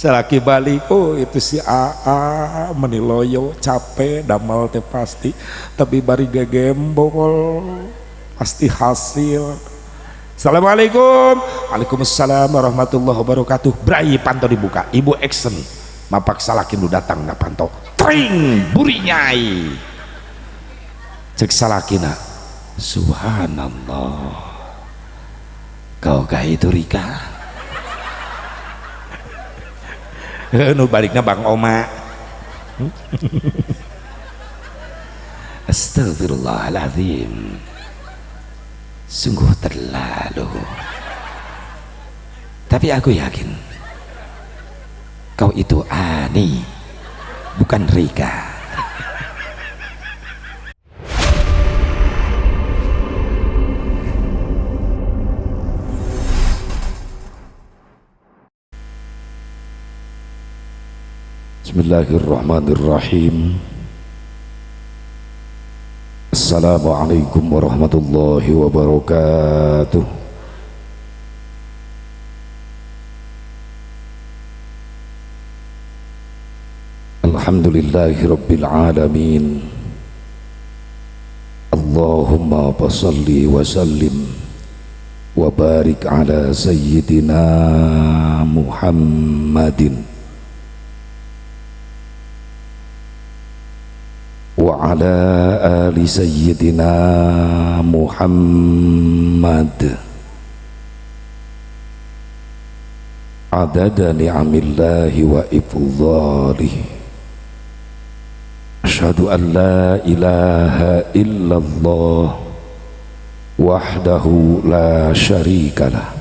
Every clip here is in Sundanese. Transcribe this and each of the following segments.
Salaki balik, oh itu si AA meniloyo capek damal teh pasti, tapi bari gegembol pasti hasil. Assalamualaikum. Waalaikumsalam warahmatullahi wabarakatuh. Brai panto dibuka, ibu action mapak salaki nu datang na panto. Tring burinyai. Cek salakina, subhanallah. Kau kah itu Rika? Nu balikna Bang Oma. Astagfirullahaladzim, sungguh terlalu. Tapi aku yakin kau itu Ani, bukan Rika. Bismillahirrahmanirrahim. Assalamualaikum warahmatullahi wabarakatuh. Alhamdulillahi rabbil alamin. Allahumma salli wa sallim wa barik ala sayyidina Muhammadin wa ala ali sayyidina Muhammad adada ni'amillahi wa ifdhalih. Asyhadu an la ilaha illallah wahdahu la syarikalah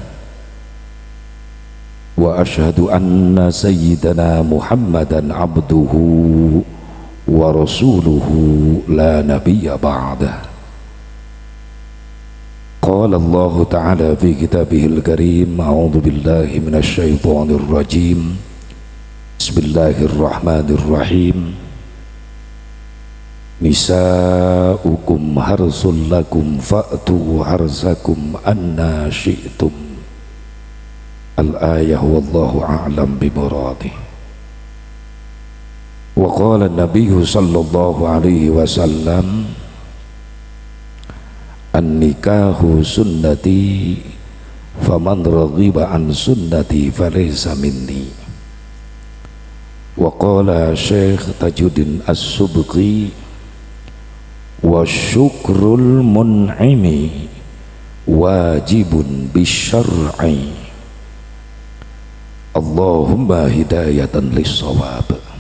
wa asyhadu anna sayyidana Muhammadan abduhu wa rasuluhu la nabiyya ba'dah. Qala Allah ta'ala fi kitabihil karim, a'udzu billahi minasy syaithanir rajim. Bismillahirrahmanirrahim. Nisa'ukum harsul lakum fa'tu harsakum anna syi'tum. Al-ayah wallahu a'lam bimuradih. Wa qala an-nabiy sallallahu alaihi wasallam, an-nikahu sunnati faman raghiba an sunnati falaysa minni. Wa qala Syekh Tajuddin As-Subqi, wa syukrul mun'imi wajibun bisyar'i. Allahumma hidayatan lis-shawab.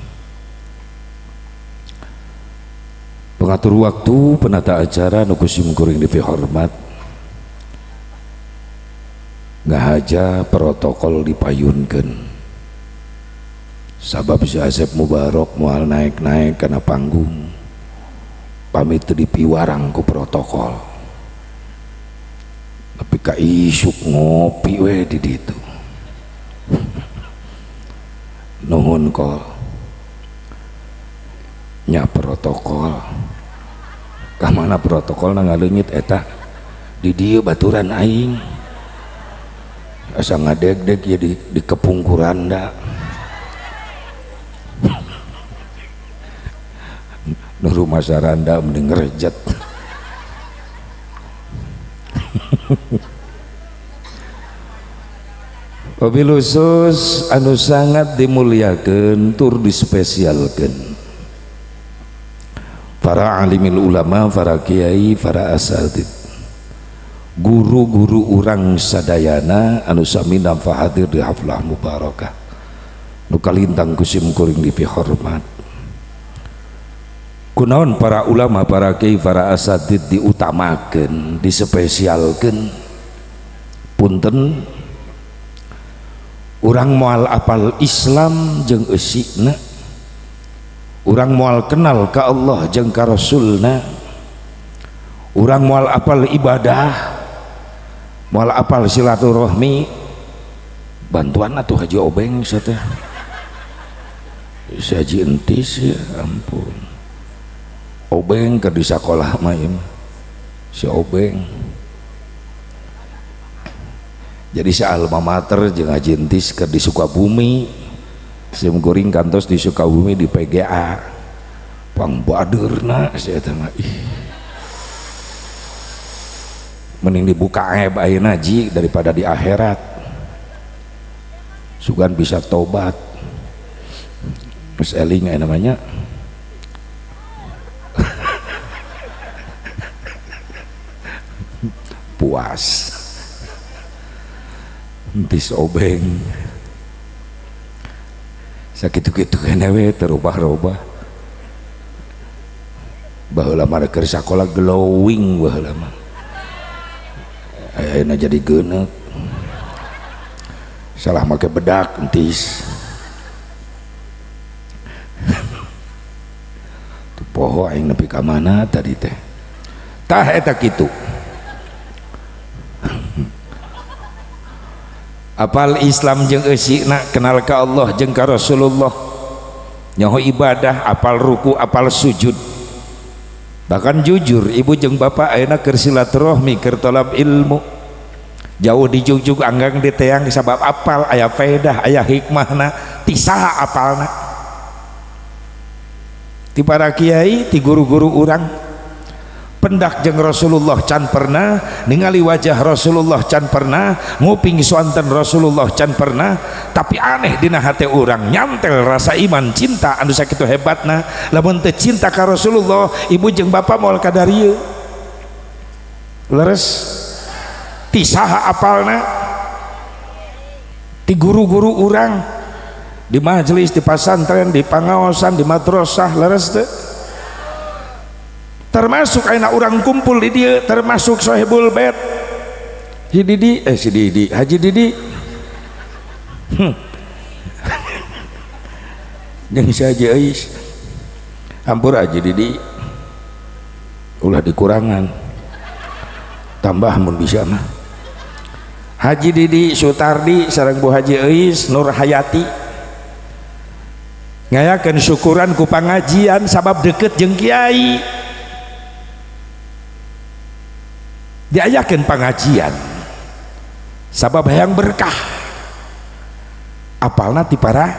Pengatur waktu, penata acara nu kusim kuring dipihormat, ngahaja protokol dipayunkeun. Sabab si Asep Mubarok moal naik-naik kana panggung, pamit teu dipiwarang ku protokol. Tapi ka isuk ngopi we di ditu. Nuhun kol. Nya protokol. Kamana protokol na ngaleungit eta di dieu baturan aing asa ngadegdeg ya di kepung kuranda. Nu rumah saranda mending ngerejet. Wabil khusus anu sangat dimuliakeun tur dispesialkeun para alimil ulama, para kiai, para asatid, guru-guru urang sadayana anu sami nampa hadir di haflah mubarakah nu kalintang kusim kuring dipihormat. Kunaon para ulama, para kiai, para asatid diutamakeun, dispesialkeun? Punten, urang moal apal Islam jeung eusina, urang moal kenal ka Allah jeung ka Rasulna, urang moal apal ibadah, moal apal silaturahmi. Bantuan atuh Haji Obeng sateh, si Haji Entis ya ampun. Obeng keur di sakolah mah ieu mah si Obeng. Jadi si alma mater jeung Haji Entis keur di Sukabumi. Sim kuring kantos di Sukabumi di PGA pang badeurna sia teh mah. Ih, mending dibuka aib ayeuna ji daripada di akhirat. Sugan bisa tobat. Geus eling aya namanya. Puas. Entis obeng. Sakitu-kitu keneh we terubah-robah. Baheula mah keur sakola glowing baheula mah. Ayeuna jadi geuneuk. Salah make bedak entis. Teu poho aing nepi ka mana tadi teh. Tah eta kitu. Apal Islam jeung eusina, kenal ka Allah jeung ka Rasulullah, nyaho ibadah, apal ruku, apal sujud. Bahkan jujur ibu jeung bapak ayeuna keur silaturahmi, keur tolab ilmu, jauh dijugjug anggang diteang sabab apal aya faedah, aya hikmahna, ti saha apalna? Ti para kiai, ti guru-guru urang. Pendak jeung Rasulullah can pernah ningali wajah Rasulullah, can pernah nguping suanten Rasulullah, can pernah, tapi aneh dina hate urang nyantel rasa iman cinta anu sakitu hebatna. Lamun teu cinta ka Rasulullah, ibu jeung bapa moal kadarieu. Leres ti saha apalna? Ti guru-guru urang di majelis, di pasantren, di pangaosan, di madrasah. Leres teu? Termasuk ayeuna urang kumpul di dieu, termasuk Sohibul Bait si Didi, si Didi, Haji Didi, jeung si Haji Euis. Hampur Haji Didi, ulah dikurangan, tambah mun bisa mah. Haji Didi Sutardi sareng Bu Haji Euis Nur Hayati ngayakeun syukuran ku pangajian sabab deket jeung kiai. Diayakeun pangajian sabab hayang berkah, apalna ti para,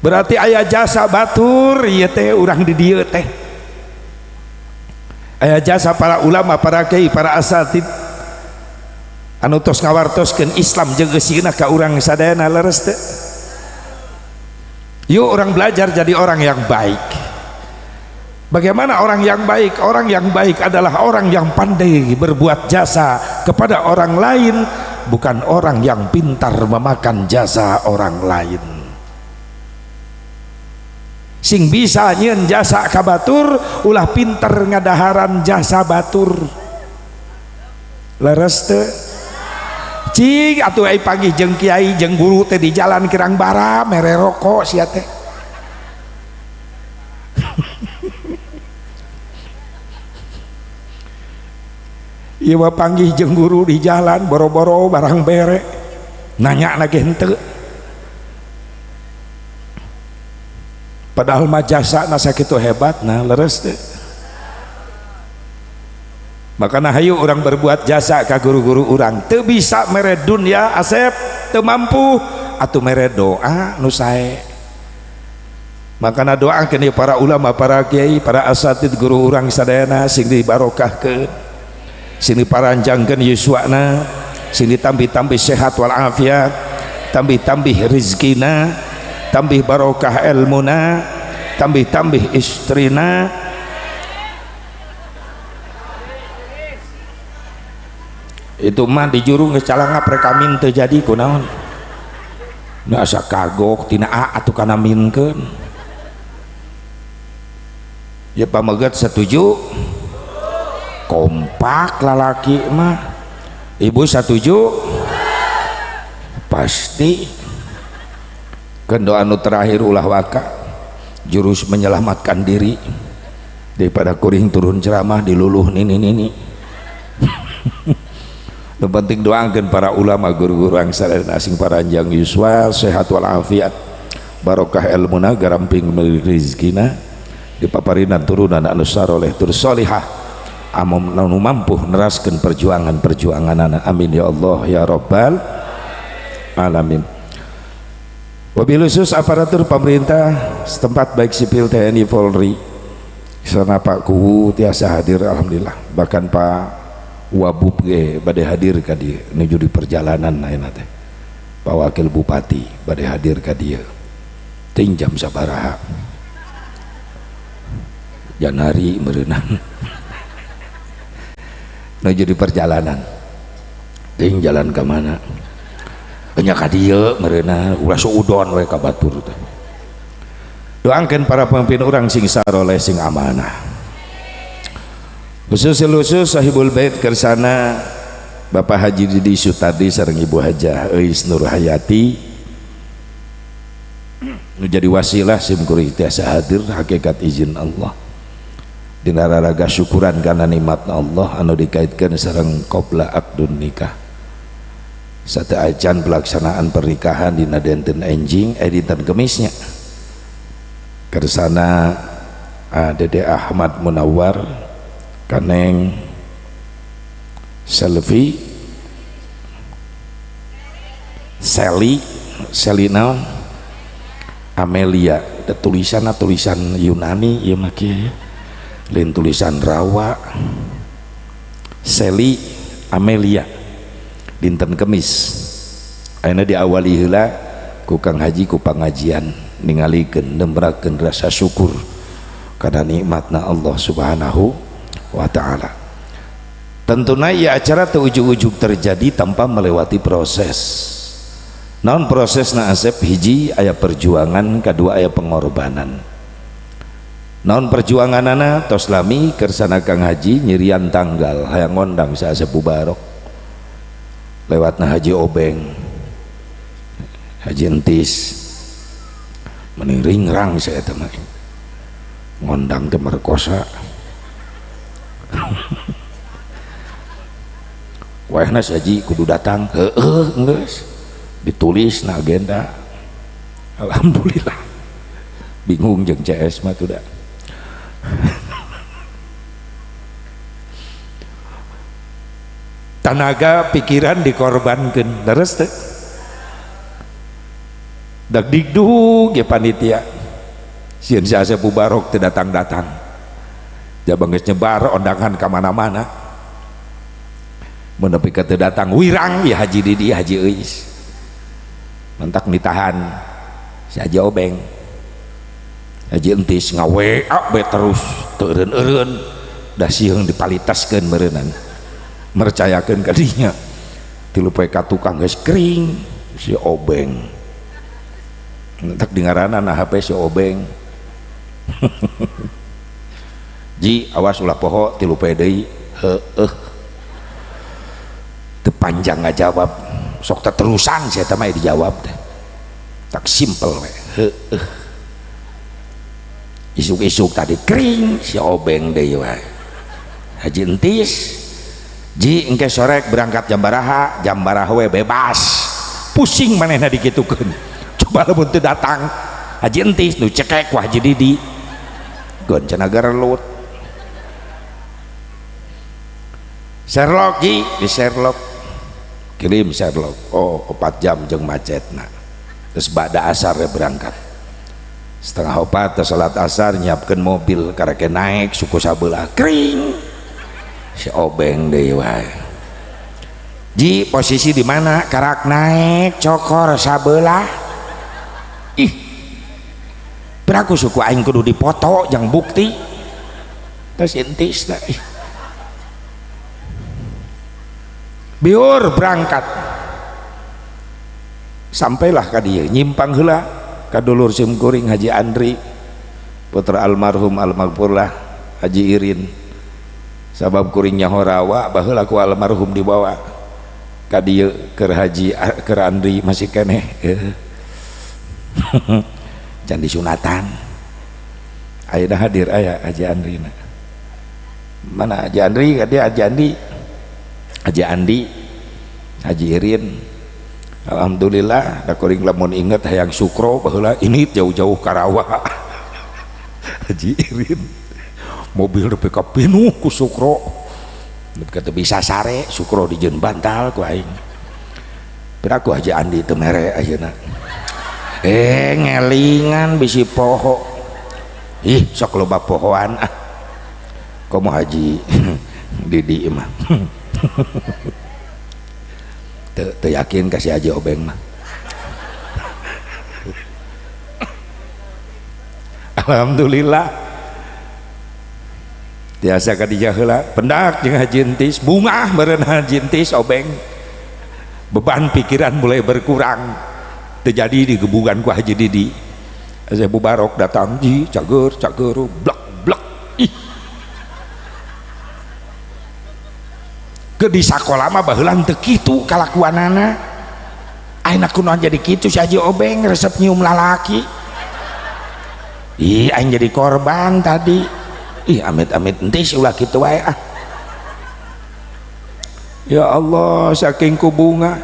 berarti aya jasa batur ieu teh urang di dieu teh, aya jasa para ulama, para kiai, para asatid anu tos ngawartoskeun Islam jeung eusina ka urang sadayana. Leres teu? Yuk orang belajar jadi orang yang baik. Bagaimana orang yang baik? Orang yang baik adalah orang yang pandai berbuat jasa kepada orang lain, bukan orang yang pintar memakan jasa orang lain. Sing bisa nyieun jasa ka batur, ulah pintar ngadaharan jasa batur. Leres teu? Cing atuh ai panggih jeung kiai jeung guru teh di jalan kirang bara mere rokok sia teh. Ieu mah panggih jeung guru di jalan boro-boro barang bere nanya lagi henteu, padahal mah jasana sakitu hebatna. Leres teu? Makana hayu urang berbuat jasa ka guru-guru urang. Teu bisa mere dunya asep, teu mampu atuh mere doa nu sae. Makana doakeun ieu para ulama, para kiai, para asatid guru urang sadayana sing dibarokahkeun, sing diparanjangkeun yuswana, sing ditambih-tambih sehat walafiat, tambih-tambih rizkina, tambih barokah ilmuna, tambih-tambih istrina. Itu mah di juru geus calangap rekamin teu jadi kunaon. Nu asa kagok tina a atuh kana minkeun. Ya pameget setuju? Kompak lalaki mah. Ibu setuju? Pasti. Kendo anu terakhir ulah waka, jurus menyelamatkan diri daripada kuring turun ceramah diluluh nini nini. Yang penting doakan para ulama, guru-guru angsa dan asing paranjang yuswa, sehat walafiat, barokah ilmuna, garamping rizkina, dipaparinan turunan anu saroleh tur solihah, amum nu mampu neraskeun perjuangan-perjuanganana. Amin ya Allah ya Rabbal alamin. Wabil khusus aparatur pemerintah setempat baik sipil TNI Polri, sana Pak Kuwu tiasa hadir alhamdulillah, bahkan Pak Wabub ge bade hadir ka dieu nuju di perjalanan ayeuna teh. Pak Wakil Bupati bade hadir ka dieu. Ting jam sabaraha? Janari meureunang. Nuju di perjalanan. Ting jalan ka mana? Nya ka dieu meureunna ulah suudon we ka batur teh. Doakeun para pemimpin urang sing saroleh sing amanah. Khusus sahibul bait kersana Bapak Haji Didi Sutadi sareng Ibu Hajah Euis Nur Hayati nu jadi wasilah sim kuring tiasa hadir hakikat izin Allah. Dina raraga syukuran kana nikmat Allah anu dikaitkeun sareng qabla aqdun nikah. Sateuacan pelaksanaan pernikahan dina dinten enjing dinten Kemisnya. Kersana Dede Ahmad Munawar Kaneng Selvi Seli Selina Amelia, tulisan tulisan Yunani ieu mah kieu lain tulisan rawa. Seli Amelia dinten Kemis ayeuna diawali heula ku Kang Haji ku pangajian ningalikeun nembrakeun rasa syukur kana nikmatna Allah Subhanahu wa ta'ala. Tentuna ya acara teu ujug-ujug terjadi tanpa melewati proses. Naon prosesna Asep? Hiji aya perjuangan, kadua aya pengorbanan. Naon perjuanganana? Tos lami kersana Kang Haji nyirian tanggal hayang ngondang sa Asep Mubarok lewatna Haji Obeng, Haji Entis, mending ringrang saya teh mah ngondang teh merkosa. Wahna Haji kudu datang, heueuh geus ditulis na agenda. Alhamdulillah bingung jeung CS mah tuh dah. Tanaga pikiran dikorbankan terus teh dak dikduk ya panitia sieun si Asep Mubarok teu datang-datang jabang geus nyebar undangan ka mana-mana mun nepi ka teu datang wirang ya Haji Didi Haji Euis mentak ditahan si Haji Obeng Haji Entis ngawe be terus teu eureun-eureun da sieun dipalitaskeun meureunnan mercayakeun ka dinya tilu poe ka tukang geus kering si Obeng entak di ngaranna na HP si Obeng. Ji awas ulah poho tilu poe deui heueuh teu panjang ngajawab sok terusan saya teh mah dijawab teh tak simpel we heueuh isuk-isuk tadi kering si Obeng deui wae Haji Entis ji engke sore berangkat jam baraha we bebas pusing manehna dikitukeun coba lamun teu datang Haji Entis nu cekek ku Haji Didi gon cenah gerelut Sherlock ji di Sherlock kirim Sherlock oh 4 jam jeung macetna terus ba'da asar berangkat 3:30 teh salat asar nyiapkeun mobil kareke naik suku sabelah kering si Obeng deui wae ji posisi di mana karak naik cokor sabelah ih beraku suku aing kudu dipoto jang bukti terus intis dah ih biur berangkat sampailah ka dieu nyimpang heula ka dulur sim kuring Haji Andri putra almarhum almaghfurlah Haji Irin sabab kuring nyaho rawa baheula ku almarhum dibawa ka dieu keur Haji keur Andri masih keneh can disunatan ayeuna hadir aya Haji Andri na mana Haji Andri ka dia Haji Andi Haji Andi Haji Irin alhamdulillah da kuring lamun inget hayang sukro baheula ini jauh-jauh Karawa Haji Irin mobil nepi ka pinuh ku sukro nepi ka teu bisa sare sukro dijieun bantal ku aing piraku Haji Andi teu mere ayeuna. Ngelingan bisi poho. Ih, sok loba pohoan ah. Komo Haji Didi mah. Teu yakin kasih Haji Obeng mah. Alhamdulillah. Tiasa kadinya heula pendak jeung Haji Entis, bungah meureun Haji Entis Obeng. Beban pikiran mulai berkurang. Terjadi di gebugan ku Haji Didi. Saya Mubarok datang, ji cager cager blak blak. Ih. Ke di sakola mah baheula teu kitu kalakuanana. Ayeuna kunaon jadi kitu si Haji Obeng resep nyium lalaki. Ih, aing jadi korban tadi. Ih, amit-amit entis ulah kitu wae ah. Ya Allah, saking ku bunga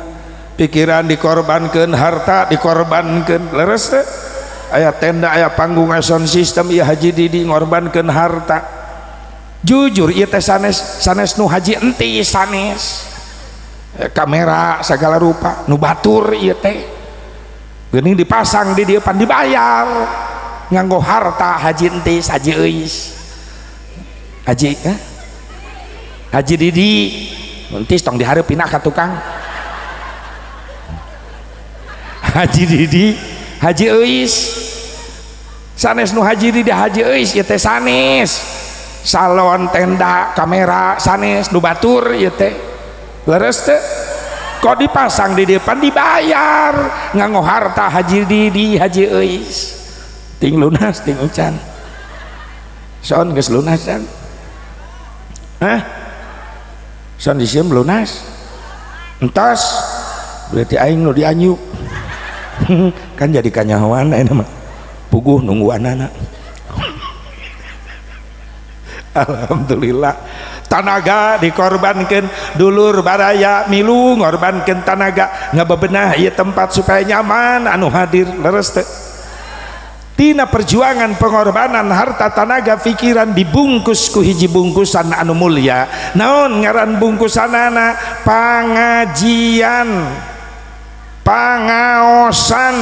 pikiran dikorbankan, harta dikorbankan, leres teh. Aya tenda, aya panggung, aya sound system, ieu Haji Didi ngorbankeun harta. Jujur ieu teh sanes, sanes nu Haji Entis sanes. Kamera segala rupa nu batur ieu teh. Geuning dipasang di dieu pan dibayar. Nganggo harta Haji Entis, Haji Euis. Haji, eh? Haji Didi. Entis tong dihareup pindah ka tukang. Haji Didi, Haji Euis. Sanes nu Haji Didi, Haji Euis ieu teh sanes. Salon, tenda, kamera sanes nu batur ieu teh. Leres teh? Kok dipasang di depan dibayar nganggo harta Haji Didi, Haji Euis. Ting lunas ting ucan. Son geus lunas can? Hah? Son disieum lunas? Entos. Berarti aing nu dianyu. Kan jadi kanyahoan ayeuna mah. Puguh nungguanana. Alhamdulillah. Tanaga dikorbankan, dulur baraya milu ngorbankan tanaga ngabebenah ieu tempat supaya nyaman anu hadir, leres teu? Tina perjuangan pengorbanan harta tanaga pikiran dibungkus ku hiji bungkusan anu mulia. Naon ngaran bungkusanana? Pangajian, pangaosan.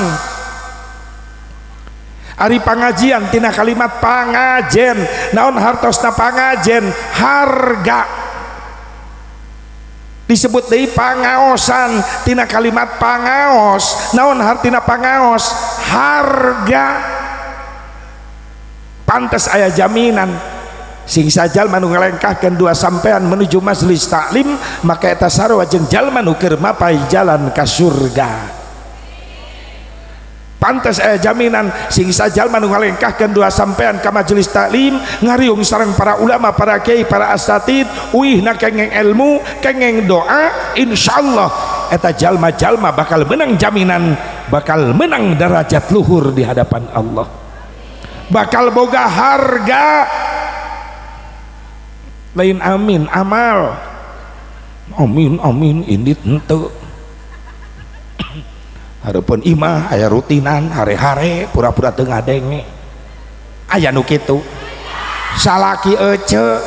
Ari pangajian tina kalimat pangajen. Naon hartosna pangajen? Harga. Disebut deui pangaosan tina kalimat pangaos. Naon hartina pangaos? Harga. Pantes aya jaminan sing sajalma nu ngalengkahkeun dua sampean menuju majelis taklim, maka eta sarua jeung jalma nu keur mapay jalan ka surga. Pantes aya jaminan sing sajalma nu ngalengkahkeun dua sampean ka majelis taklim, ngariung sareng para ulama, para kiai, para asatid, uihna kengeng ilmu, kengeng doa, insyaallah eta jalma-jalma bakal menang jaminan, bakal menang derajat luhur di hadapan Allah, bakal boga harga. Lain amin amal, amin amin indit henteu. Hareupeun imah aya rutinan hare-hare pura-pura teu ngadenge. Aya nu kitu salaki ece.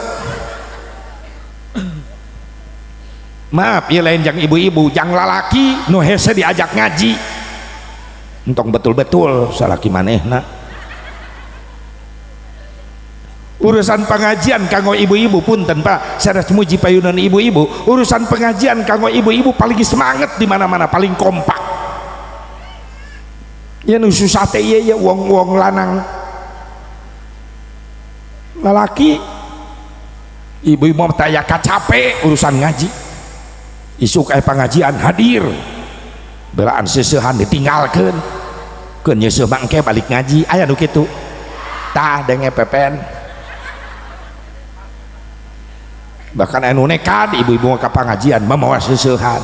Maaf ieu lain jang ibu-ibu, jang lalaki nu hese diajak ngaji. Entong betul-betul salaki manehna. Urusan pengajian kanggo ibu-ibu punten Pak, sanes muji payunan ibu-ibu. Urusan pengajian kanggo ibu-ibu paling semangat di mana-mana, paling kompak. Ya nu susah teh ieu ya wong-wong lanang. Lalaki ibu-ibu mah taya kacape urusan ngaji. Isuk aya pengajian hadir. Belaan seuseuhan ditinggalkeun. Keun nyeuseuh mangke balik ngaji, aya nu kitu. Tah denge pepen. Bahkan anu nekat ibu-ibu ka pangajian mamawa seuseuhan.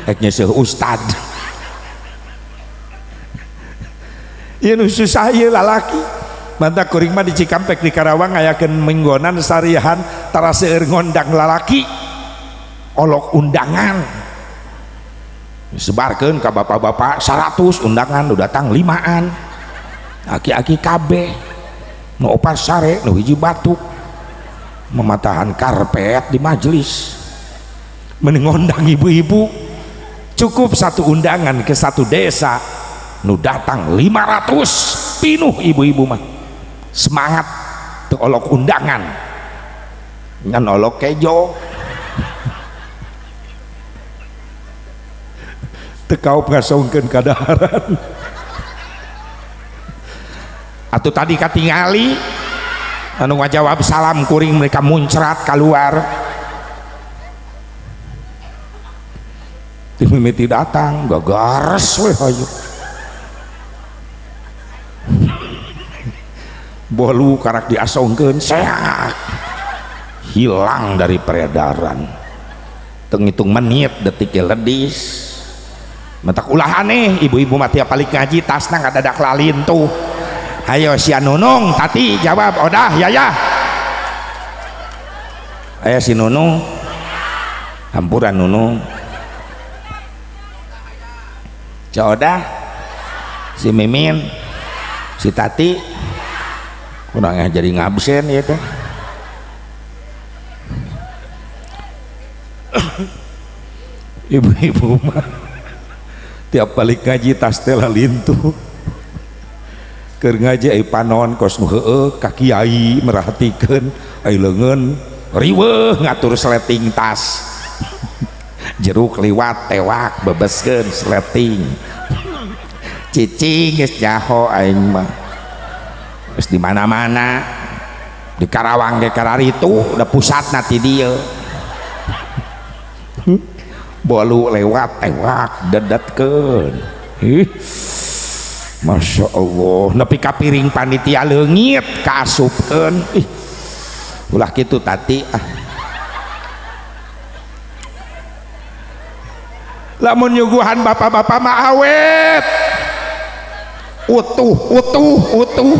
Rek nyeuseuh ustad. Ieu nu susah ieu lalaki. Mantap kuring mah di Cikampek di Karawang ngayakeun minggonan sariahan tara seueur ngondang lalaki. Olok undangan. Sebarkeun ka bapak-bapak 100 undangan nu datang 5an. Aki-aki kabeh. Nu opat sare, nu hiji batuk. Mematahan karpet di majelis. Mending ngondang ibu-ibu. Cukup satu undangan ke satu desa, Nu datang 500 pinuh ibu-ibu mah. Semangat teu olok undangan. Ngan olok kejo. Teu kaop ngasongkeun kadaharan. Atuh tadi katingali anu ngajawab salam kuring mereka muncrat keluar. Ti mimiti datang gagares we hayu. Bolu karak diasongkeun seak. Hilang dari peredaran. Teu ngitung menit detik ledis. Mentak ulah aneh ibu-ibu mah tiap balik ngaji tasna ngadadak lalintuh. Ayo si Nunung tati jawab odah ya ya. Ayo si Nunung. Hampuran Nunung. Coda si Mimin, si Tati kurangnya jadi ngabsen ya teh. Ibu-ibu mah tiap balik ngaji tas teh lalintuh. Keur ngaji ai panon kos nu heueuh ka kiai merhatikeun ai leungeun riweuh ngatur sleting tas. Jeruk liwat tewak bebeskeun sleting. Cicing geus nyaho aing mah. Geus di mana-mana. Di Karawang ge kararitu da pusatna ti dieu. Bolu lewat tewak dedetkeun. Ih. Masya Allah, nepi ka piring panitia leungit kaasupkeun. Ih. Ulah kitu Tati ah. Lamun nyuguhan bapak-bapak mah awet. Utuh, utuh, utuh.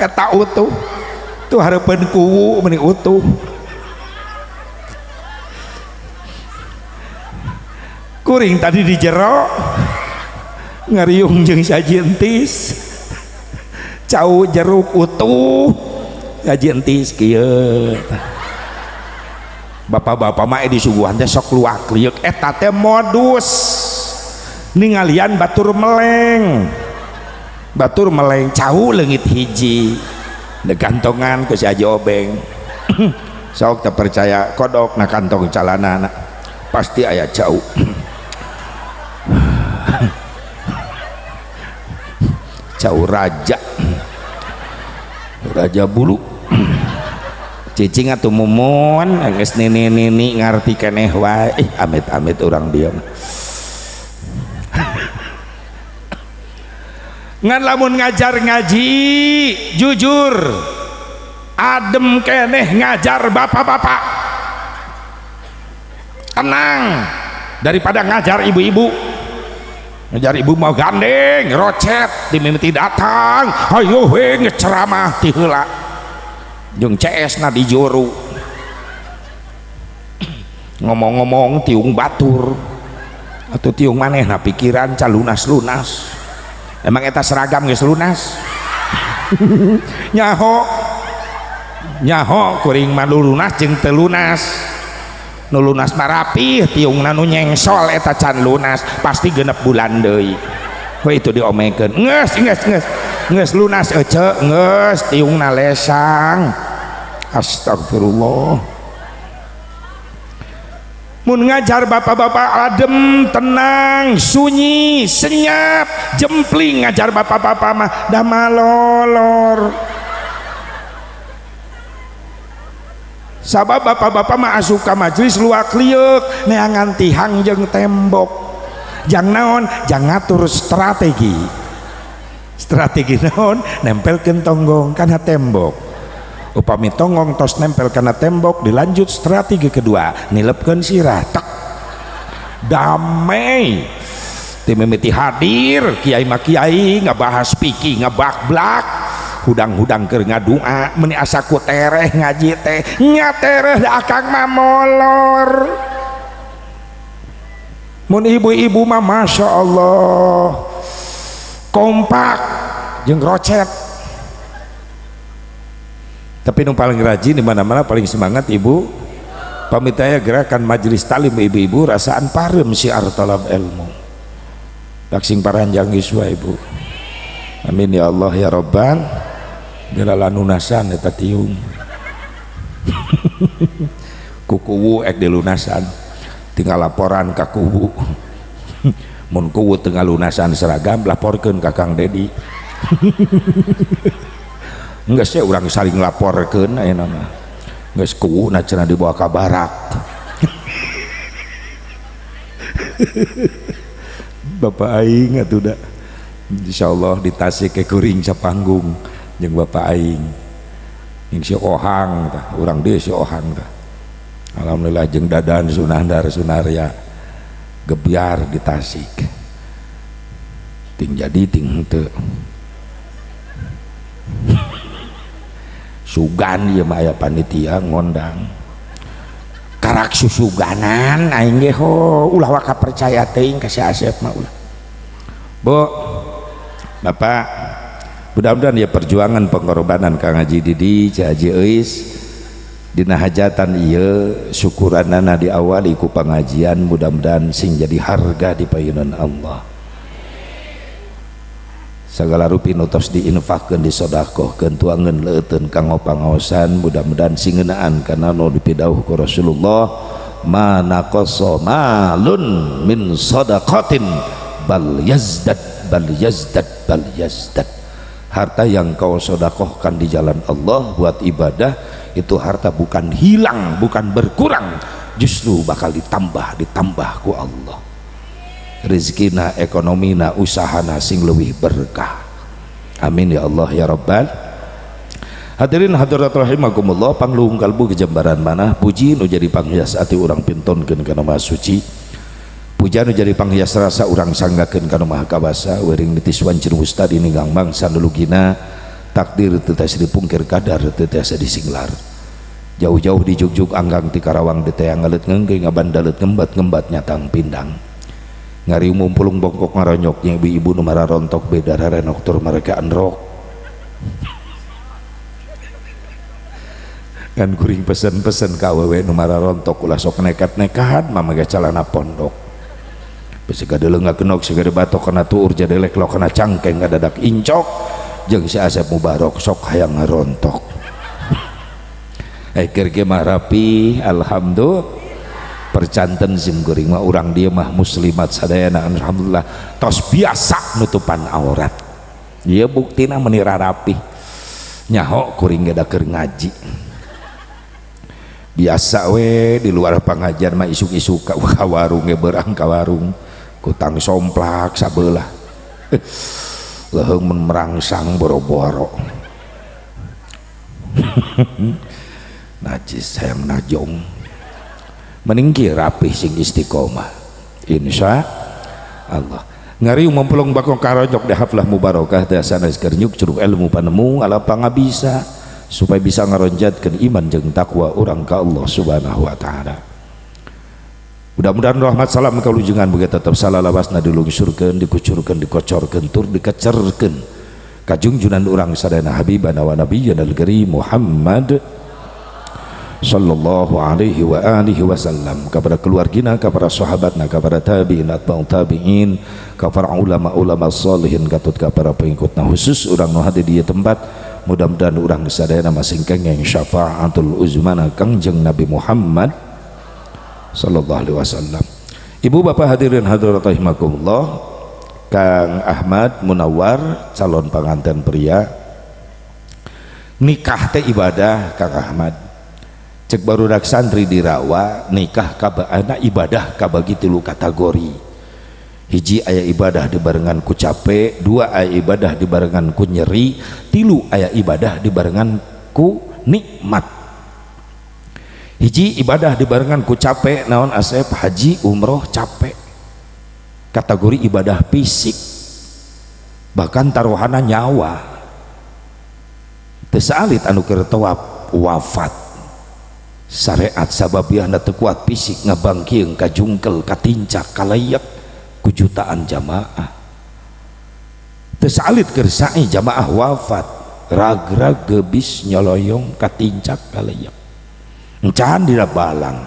Eta utuh. Tuh hareupeun kuwu meuni utuh. Kuring tadi di jero ngariung jeung sajentis. Cau jeruk utuh sajentis kieu. Bapak-bapak mah disuguhan teh sok luak liuk eta teh modus ningalian batur meleng. Batur meleng cau leungit hiji negantongan ku si Haji Obeng. Sok teu percaya kodok na kantong calana pasti aya cau. Cau raja. Raja bulu. Cicing atuh mumun geus nini-nini ngarti keneh wae. Ih amit-amit urang dieu. Ngan lamun ngajar ngaji jujur adem keneh ngajar bapak-bapak. Tenang daripada ngajar ibu-ibu. Ngajar ibu mau gandeng rocet dimimiti datang hayo we ngeceramah ti heula. Jeung CS na di juru ngomong-ngomong tiung batur atau tiung manehna pikiran can lunas-lunas. Emang eta seragam geus lunas. Nyaho nyaho kuring mah lunas jeung teu lunas. Nu lunas mah rapih tiungna nu nyengsol eta can lunas pasti genep bulan deui. We itu diomekeun geus geus geus geus lunas ece geus tiungna lesang. Astagfirullah. Mun ngajar bapak-bapak adem tenang sunyi senyap jempling ngajar bapak-bapak mah dah malolor. Sabab bapak-bapak mah asup ka majelis luak lieuk neangan tihang jeung tembok. Jang naon? Jang ngatur strategi. Strategi naon? Nempelkeun tonggong kana tembok. Upami tonggong tos nempel kana tembok dilanjut strategi kedua nilepkeun sirah tek. Damai. Ti mimiti hadir kiai mah kiai ngabahas fikih ngabak-blak hudang-hudang keur ngadua meuni asa ku tereh ngaji teh nya tereh da akang mah molor. Mun ibu-ibu mah Masya Allah kompak jeung rocet. Tapi nu paling rajin di mana-mana paling semangat ibu. Pamit aya gerakan majelis talim ibu-ibu rasaan parem syiar talab ilmu. Laksing paranjang yuswa ibu. Amin ya Allah ya Rabbal bila lunasan eta tiung. Kukuwu ek dilunasan tinggal laporan ka kuwu. Mun kuwu teu ngalunasan seragam laporkeun ka Kang Dedi. Geus sih urang saling laporkeun ayeuna mah. Geus kuwuna cenah dibawa ka barak. Bapak aing atuh da. Insyaallah di Tasik ke kuring sapanggung jeung bapak aing. Jeung si Ohang tah, urang deui si Ohang tah. Alhamdulillah jeung Dadan Sunandar Sunarya gebyar di Tasik. Ting jadi ting henteu. Sugan ieu mah aya panitia ngondang. Karak susuganan aing ge ho ulah waka percaya teuing ka si Asep mah ulah. Bu, Bapak, mudah-mudahan ya perjuangan pengorbanan Kang Haji Didi, Cik Haji Euis dina hajatan ieu syukuranana diawali ku pengajian, mudah-mudahan sing jadi harga di payunan Allah. Segala rupi nu tos diinfakkeun disodakohkeun tuangeun leuteun kanggo pangaosan, mudah-mudahan sing ngeunaan kana nu dipidauh ku Rasulullah, ma naqasa malun min sadaqatin bal yazdad bal yazdad bal yazdad. Harta yang kau sodakohkan di jalan Allah buat ibadah itu harta bukan hilang, bukan berkurang, justru bakal ditambah, ditambah ku Allah. Rezekina, ekonomina, usahana sing leuwih berkah. Amin ya Allah ya Rabbal. Hadirin hadirat rahimakumullah, pangluhung kalbu kejembaran manah puji nu jadi panghias ati urang pintonkeun kana Maha Suci. Puja nu jadi panghias rasa urang sanggakeun kana Maha Kawasa, wiring nitis wancin wustadi ninggang mangsa nulugina takdir teu tiasa dipungkir kadar teu tiasa disinglar. Jauh-jauh di jugjug anggang ti Karawang diteang ngaleut ngeungkeung ngabandalet ngembat-ngembat nyatang pindang. Ngari umum pulung bongkok ngaronyok yang ibu-ibu nu mararontok beda rarenok tur mereka enrok. Kan kuring pesen-pesen ka awewe nu mararontok ulah sok nekat-nekahan mamaga calana pondok. Besi gadeuleuh ngagenok siga batok kana tuur jadelek lo kana cangkeng ngadadak incok jeung si Asep Mubarok sok hayang ngarontok. Keur ge mah rapi alhamdulillah. Percanten sim kuring mah urang dieu mah muslimat sadayana alhamdulillah tos biasa nutupan aurat. Ieu buktina meuni rarapih. Nyaho kuring ge da keur ngaji. Biasa we di luar pangajian mah isuk-isuk ka warung ge beurang ka warung kutang somplak sabelah. Leuheung mun merangsang boro-boro. Najis hayang najong. Mending ki rapih sing istiqomah insya Allah. Ngari mempelong bakong karojok di haflah mubarokah teh sanes keur nyuk curug ilmu panemu ala pangabisa supaya bisa ngaronjatkeun iman jeung takwa urang ka Allah Subhanahu wa taala. Mudah-mudahan rahmat salam kalujengan mugi tetep salalawasna dilungsurkeun dikucurkeun dikocorkeun tur dikecerkeun kajungjunan urang sadayana habibana wa nabiyyana al-karim Muhammad sallallahu alaihi wa alihi wasallam, kepada keluargina, kepada sahabatna, kepada tabi'in atba'ut tabi'in, kepada ulama-ulama salihin, katut kepada pengikutna, khusus urang nu hadir di tempat. Mudah-mudahan urang sadayana masing kengeng syafaatul uzmana Kangjeng Nabi Muhammad sallallahu alaihi wasallam. Ibu bapak hadirin hadirat rahimakumullah, Kang Ahmad Munawar calon pengantin pria, nikah teh ibadah Kang Ahmad. Cek barudak santri dirawa nikah kabaana ibadah kabagi tilu kategori. Hiji aya ibadah dibarengan ku capek, dua aya ibadah dibarengan ku nyeri, tilu aya ibadah dibarengan ku nikmat. Hiji ibadah dibarengan ku capek naon Asep? Haji umroh capek, kategori ibadah fisik, bahkan taruhana nyawa. Teu saalit anu keur tawaf wafat syariat sababiahna teu kuat fisik ngabangkieung kajungkel katincak kalayak ku jutaan jamaah. Teu saalit keur sa'i jamaah wafat ragrag gebis nyoloyong katincak kalayak encan dina balang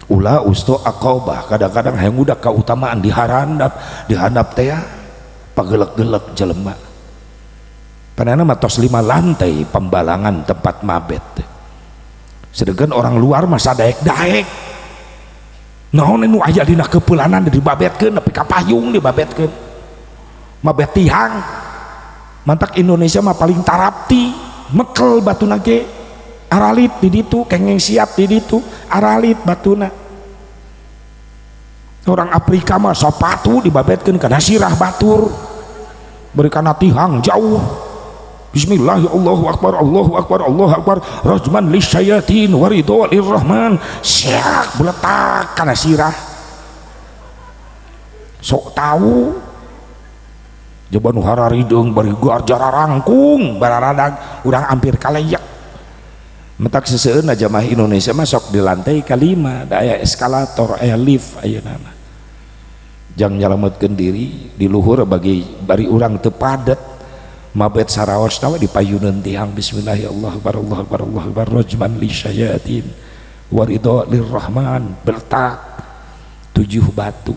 Ulah usto akobah kadang-kadang hayang udah kautamaan diharandap dihandap teh ya pagelek-gelek jelema. Panana mah tos 5 lantai pembalangan tempat mabet. Sedangkan orang luar mah sadaek-daek. Naon nu aya dina kepeulanan dibabetkeun nepi ka payung dibabetkeun. Mabet tihang. Mantak Indonesia mah paling tarapti, mekel batuna ge. Aralit di ditu, kengeng siap di ditu, aralit batuna. Orang Afrika mah sapatu dibabetkeun kana sirah batur. Beri kana tihang jauh. Bismillah ya Allahu Akbar, Allahu Akbar, Allahu Akbar. Rajman lisyayatin waridho lirrahman. Siak beletak kana sirah. Sok tahu. Coba nu hararideung bari jararangkung bararadag urang hampir kaleyak. Mentak seseueurna jamaah Indonesia mah sok di lantai kalima, da aya eskalator, aya lift ayeuna mah. Jang nyalametkeun diri di luhur bagi bari urang teu padet. Mabet saraos we dipayuneun tihang bismillah ya Allah akbar Allah akbar Allah akbar rajman lisyayatin waridho lirrahman bertak 7 batu.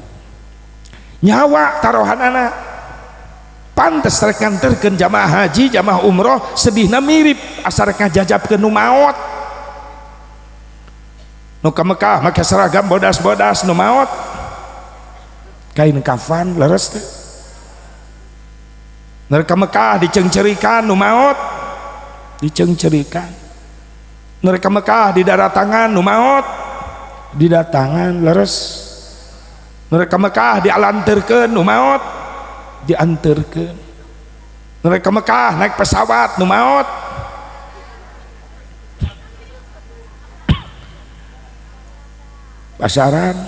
Nyawa taruhanana pantes rek nganterkeun jamaah haji jamaah umroh sedihna mirip asa rek ngajajabkeun nu maot. Nu ka Mekah make seragam bodas-bodas nu maot kain kafan leres teh. Neraka Mekah diceungceurikan nu maot diceungceurikan. Neraka Mekah didaratangan nu maot didatangan leres. Neraka Mekah dialanterkeun nu maot dianterkeun. Neraka Mekah naik pesawat nu maot pasaran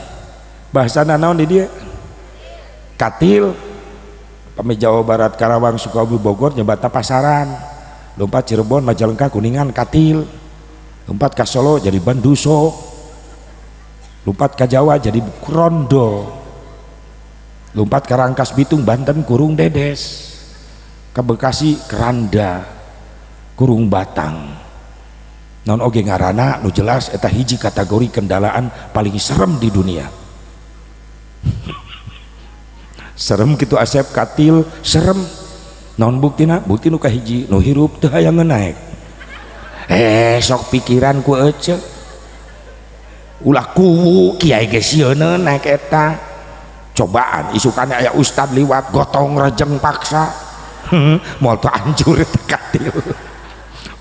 bahasana naon di dieu katil. Pami Jawa Barat Karawang Sukabumi Bogor nyebata pasaran, lompat Cirebon Majalengka Kuningan katil, lompat ka Solo jadi banduso, lompat ka Jawa jadi krondo, lompat ka Rangkas Bitung Banten kurung dedes, ke Bekasi keranda kurung batang. Non oge ngaranna nu jelas eta hiji kategori kendaraan paling serem di dunia. Serem gitu Asep katil serem. Naon buktina? Bukti nu kahiji nu hirup teu hayang naek. Sok pikiran ku ece. Ulah kuwu kiai ge sieun naek eta. Cobaan isukane aya ustad liwat gotong rejeng paksa. Moal teu hancur eta katil.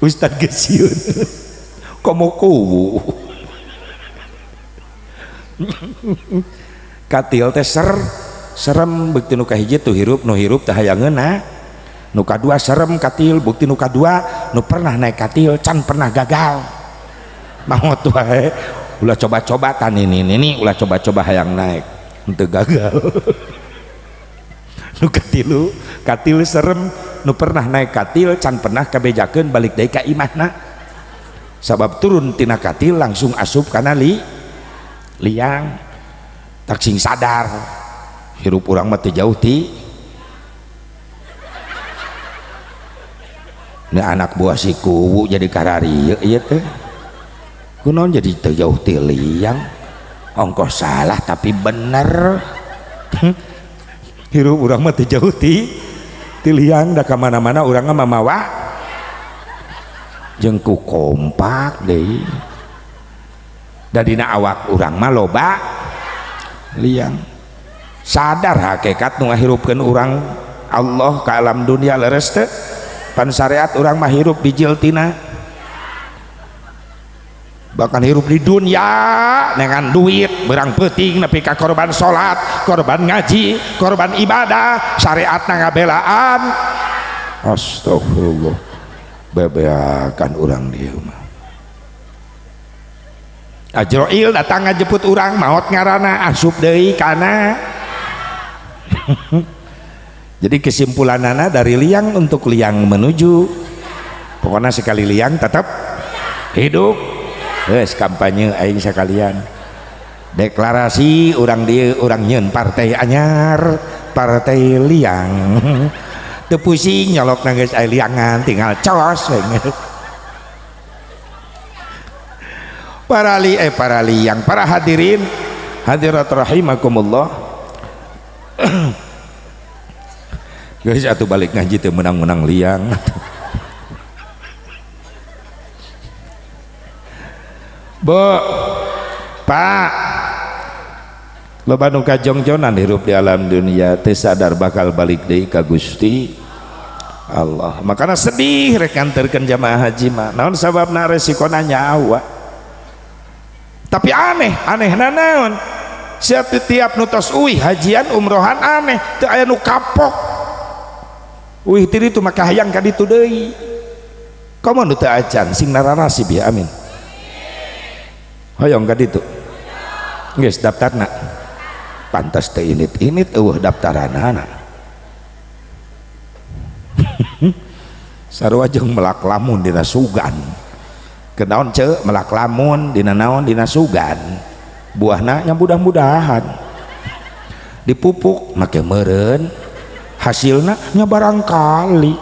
Ustad ge sieun. Komo kuwu. Katil teh serem bukti nu kahiji tuh hirup nu hirup teh hayang ngeunah. Nu kadua serem katil bukti nu kadua nu pernah naik katil can pernah gagal. Maot wae ulah coba-coba tan ini ini ulah coba-coba hayang naik henteu gagal. Nu katilu katil serem nu pernah naik katil can pernah kabejakeun balik deui ka imahna. Sabab turun tina katil langsung asup kana liang tak sing sadar. Hirup urang mah teu jauh ti ini anak buah si kuwu jadi kararieu ieu teh kunaon jadi teu jauh ti liang ongkoh salah tapi bener. Hirup urang mah teu jauh ti liang da ka mana-mana urang mah mamawa jeung ku kompak deui da dina awak urang mah loba liang. Sadar hakikat nu ngahirupkeun urang Allah ka alam dunia leres teh pan syariat urang mah hirup bijil tina bahkan hirup di dunia dengan duit berang peuting nepi ka korban salat korban ngaji korban ibadah syariatna ngabelaan. Astagfirullah bebeakan urang dieu mah. Ajroil datang ngajemput urang maot ngaranna asup deui kana. Jadi kesimpulanana dari liang untuk liang menuju pokoknya sekali liang tetap hidup. Geus kampanye aing sekalian deklarasi urang dieu urang nyeun partai anyar partai liang. Teu pusing nyolok geus aya liangan tinggal cos. Para liang, para hadirin hadirat rahimakumullah. Guys, atuh balik ngaji teu menang-menang liang. Bu, Pak, loba nu kajongjonan hirup di alam dunia teu sadar bakal balik deui ka Gusti Allah. Makana sedih rek nganterkeun jamaah haji mah. Naon sababna resikona nyawa. Tapi aneh, anehna naon? Setiap nu tos uih hajian umrohan aneh, teu aya nu kapok. Uih tiri tu maka hayang ka ditu deui. Komo nu teu acan sing nararasib ya, amin. Hoyong ka ditu. Geus daftarna. Pantas teu init-init eueuh daftaranana. Sarua jeung melak lamun dina sugan. Kenaon ceu melak lamun dina naon dina sugan. Buahna nya mudah-mudahan. Dipupuk make meureun. Hasilna nya barangkali.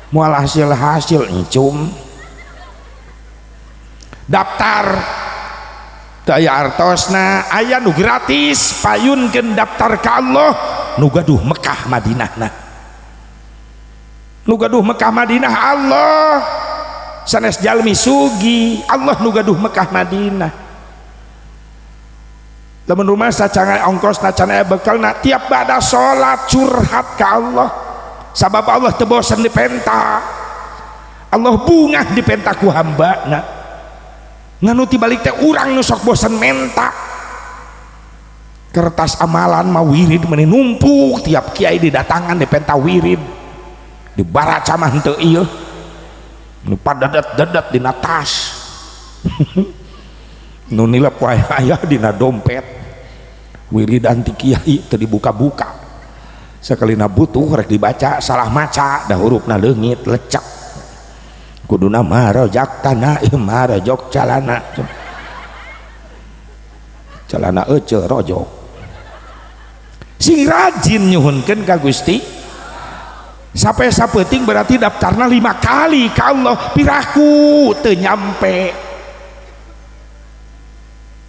Moal hasil-hasil encum. Daftar daya artosna aya nu gratis payunkeun daftar ka Allah nu gaduh Mekah Madinahna. Nu gaduh Mekah Madinah Allah sanes jalmi sugi, Allah nu gaduh Mekah Madinah. Lamun rumah sacangan ongkosna can aya bekalna tiap bada salat curhat ka Allah. Sabab Allah teu bosen dipenta. Allah bungah dipenta ku hambana. Nganu tibalik teh urang nu sok bosen menta. Kertas amalan mah wirid meni numpuk tiap kiai didatangan dipenta wirid. Dibaraca mah henteu ieu. Nu padedet-dedet dina tas. Nu nilep wae aya dina dompet. Wiridan ti kiai teu dibuka-buka. Sakalina butuh rek dibaca salah maca da hurufna leungit lecek. Kuduna marojak tanah ieu marojok calana. Calana ece rojok. Sing rajin nyuhunkeun ka Gusti. Sampai sapeuting berarti daftarna 5 kali ka Allah piraku teu nyampe.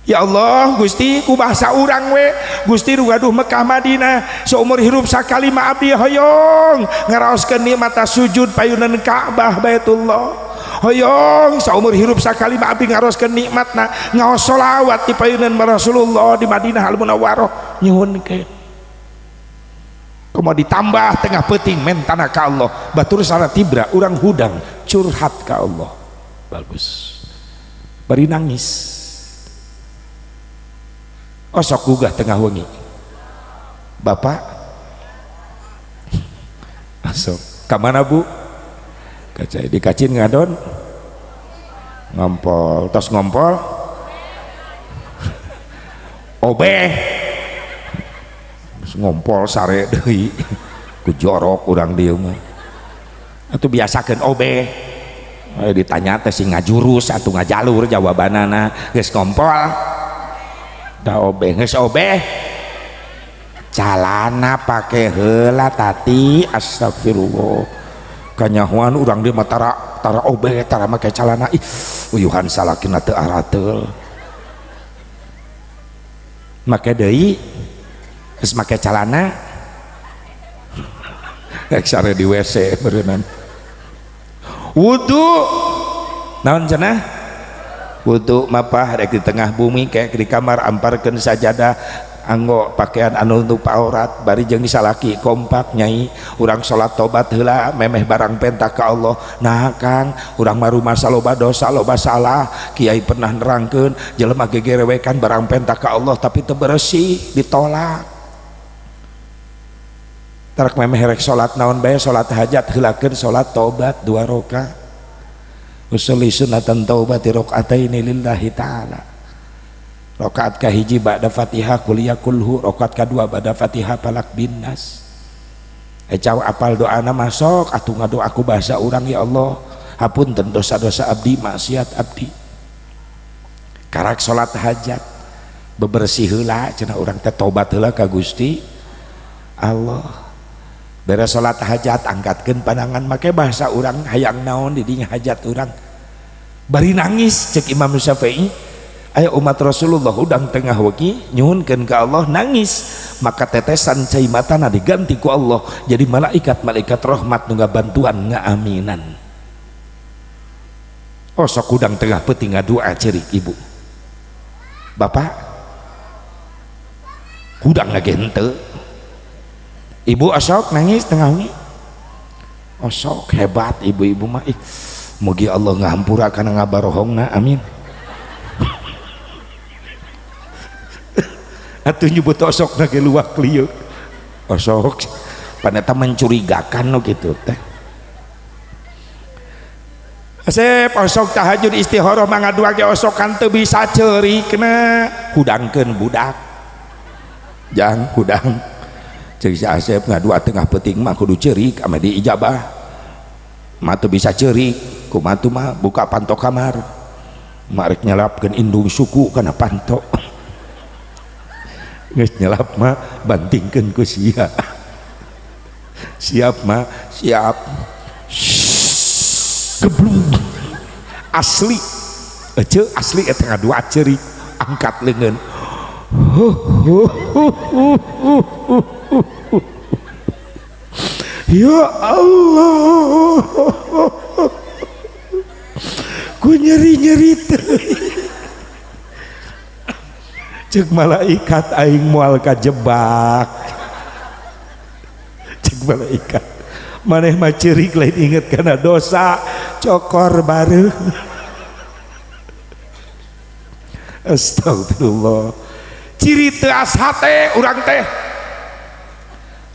Ya Allah Gusti ku bahasa urang we Gusti nu gaduh Mekah Madinah seumur hirup sakali mah abdi hoyong ngaraoskeun nikmat sujud payunan Ka'bah Baitullah. Hoyong saumur hirup sakali mah abdi ngaraoskeun nikmatna ngaos sholawat di payunan Rasulullah di Madinah Al Munawwarah nyuhunkeun. Komo ditambah tengah peuting mentana ka Allah batur salah tibra urang hudang curhat ka Allah. Bagus. Bari nangis. Osok gugah tengah wengi. Bapak masuk ka mana Bu? Kaca dikacin ngadon ngompol, tos ngompol obeh ngompol sare deui ku jorok urang dieu mah. Atuh biasakeun obeh. Ditanya teh sing ngajurus atuh ngajalur jawabanana geus ngompol da obeh geus obeh calana pake heula tati astagfirullah kanyahoan urang dieu mah tara obeh tara make calana ih uyuhan salakina teu arateul make deui geus make calana rek sare di WC beureunan wudu naon cenah wudu mapah rek di tengah bumi kayak di kamar amparkeun sajadah anggo pakaian anu nutup aurat bari jeung salaki kompak nyai urang salat tobat heula memeh barang penta ka Allah. Nah Kang urang mah rumasa loba dosa loba salah kiai pernah nerangkeun jelema gegerewekan barang penta ka Allah tapi teu beresih ditolak. Tarak memeh rek salat naon bae salat hajat heulakeun salat tobat 2 rakaat. Usolli sunatan taubati rakaataini lillahi ta'ala. Rakaat kahiji ba'da Fatihah kuliah kulhu, rakaat kadua ba'da Fatihah falak binnas. Caw apal doana masuk atuh ngadoa ku bahasa urang ya Allah, hapunten dosa-dosa abdi, maksiat abdi. Karak salat hajat bebersih heula cenah urang teh tobat heula ka Gusti Allah. Beres salat hajat angkatkeun pandangan make bahasa urang hayang naon di dinya hajat urang. Bari nangis cek Imam Syafi'i, aya umat Rasulullah hudang tengah wengi nyuhunkeun ka Allah nangis, maka tetesan cai matana diganti ku Allah jadi malaikat-malaikat rahmat nu ngabantuan ngaaminan. Oh sok hudang tengah peuting ngadua ceurik ibu. Bapak hudang lagi henteu. Ibu osok nangis tengah wengi. Osok hebat ibu-ibu mah. Ih, mugi Allah ngahampura kana ngabarohongna, amin. Atuh nyebut osok lagi luak liuk. Osok paneta mencurigakan no gitu teh. Asep osok tahajud istikharah mangadua ge osok kan teu bisa ceurikna, hudangkeun budak. Jang hudang. Ceuk si Asep ngadua tengah peuting mah kudu ceurik ame diijabah. Mah teu bisa ceurik, kumaha tuh mah buka panto kamar. Marek nyelapkeun indung suku kana panto. Geus nyelap mah bantingkeun ku sia. Siap mah, siap. Geblung. Asli. Ece asli eta ngadua ceurik, angkat leungeun. Ya Allah. Ku nyeri-nyeri teuing. Cek malaikat aing moal kajebak. Cek malaikat maneh mah ceurik lain inget kana dosa, cokor bareng. Astagfirullah. Ciri teu ashate urang teh.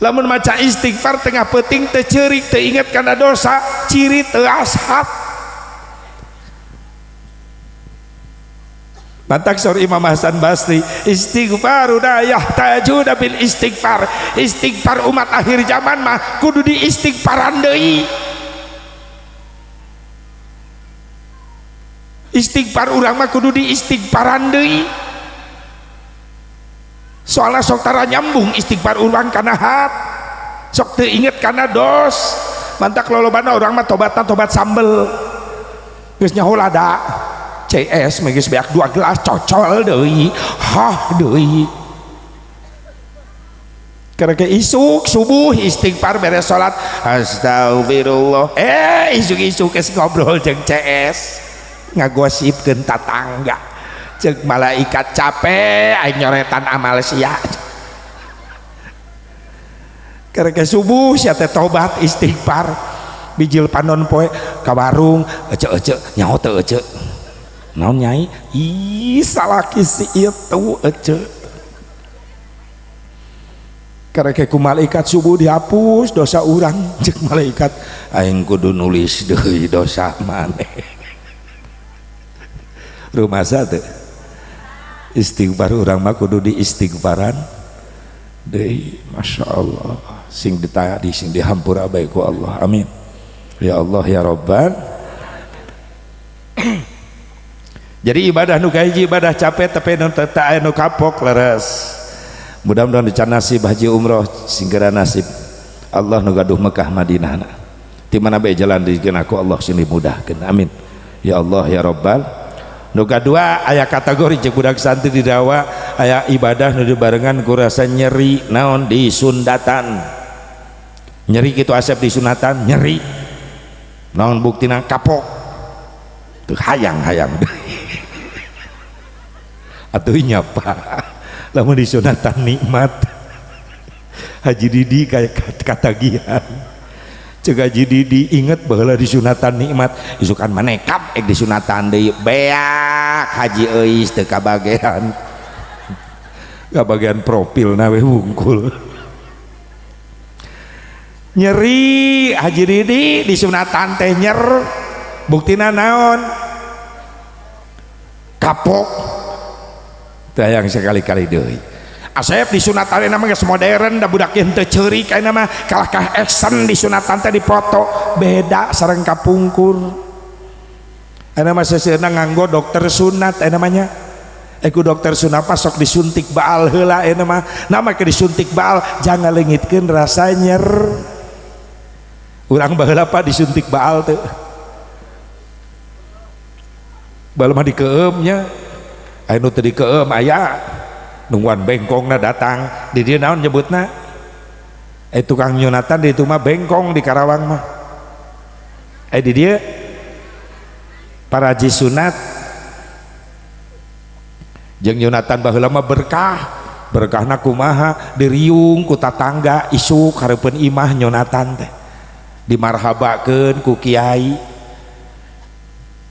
Lamun maca istighfar tengah peuting teu ceurik teu inget kana dosa, ciri teu ashat. Mantak saur Imam Hasan Basri, istighfaruna yahtajuna bil istighfar. Istighfar umat akhir zaman mah kudu diistighfaran deui. Istighfar urang mah kudu diistighfaran deui. Soalna sok tara nyambung istighfar urang kana hat, sok teu inget kana dos. Mantak lolobana urang mah tobatna tobat sambel. Geus nyaho lada. CS geus beak 2 gelas cocol deui, hah deui. Karena isuk subuh istighfar beres salat, astagfirullah. Isuk-isuk geus ngobrol jeung CS, ngagosipkeun tatangga. Ceuk malaikat capek aing nyoretan amal sia. Karena subuh sia teh tobat istighfar, bijil panon poe ka warung, ece-ece nyaho teu ece. Naon nyai? Ih, salaki si itu ece. Karena ku malaikat subuh dihapus dosa urang. Ceuk malaikat aing kudu nulis deui dosa maneh. Rumasa teu? Istighfar urang mah kudu diistighfaran deui. Masya Allah, sing ditadi sing dihampura bae ku Allah. Amin. Ya Allah ya Rabban. Jadi ibadah nu kahiji ibadah capek tapi nu teu aya nu kapok leres. Mudah-mudahan dican nasib haji umroh singgera nasib. Allah nu gaduh Mekah Madinah. Di mana bae jalan dijieun ku Allah sing dimudahkeun. Amin. Ya Allah ya Rabbal. Nu kadua aya kategori jeung budak santri di dawa aya ibadah nu dibarengan ku rasa nyeri naon disundatan. Nyeri kitu asep disunatan nyeri. Naon buktina kapok. Tuh hayang-hayang. Atuh nyapa lamun disunatan nikmat. Haji Didi kayak katagihan. Cek Haji Didi inget baheula disunatan nikmat, isukan manekap ek disunatan deui beak Haji euis teu kabagean. Kabagean profilna we wungkul. Nyeri Haji Didi disunatan teh nyer, buktina naon? Kapok. Teu hayang sekali-kali deui. Asep disunatan nama geus modern da budak ieu teu ceurik ayeuna mah kalahkah action disunatan teh dipoto beda sareng kapungkur. Ayeuna mah seuseurna nganggo dokter sunat ayeuna mah nya. Ku dokter sunat mah sok disuntik baal heula ayeuna mah. Nama ke disuntik baal jangan leungitkeun rasa nyer. Urang baheula pak disuntik baal teu. Baheula mah dikeum nya, aya nu teu dikeum aya nungguan bengkongna datang. Di dieu naon nyebutna? Tukang nyunatan di itu mah bengkong di Karawang mah. Di dieu paraji sunat jeung nyunatan baheula mah berkah. Berkahna kumaha? Diriung ku tatangga isuk hareupeun imah nyunatan teh dimarhabakeun ku kiai.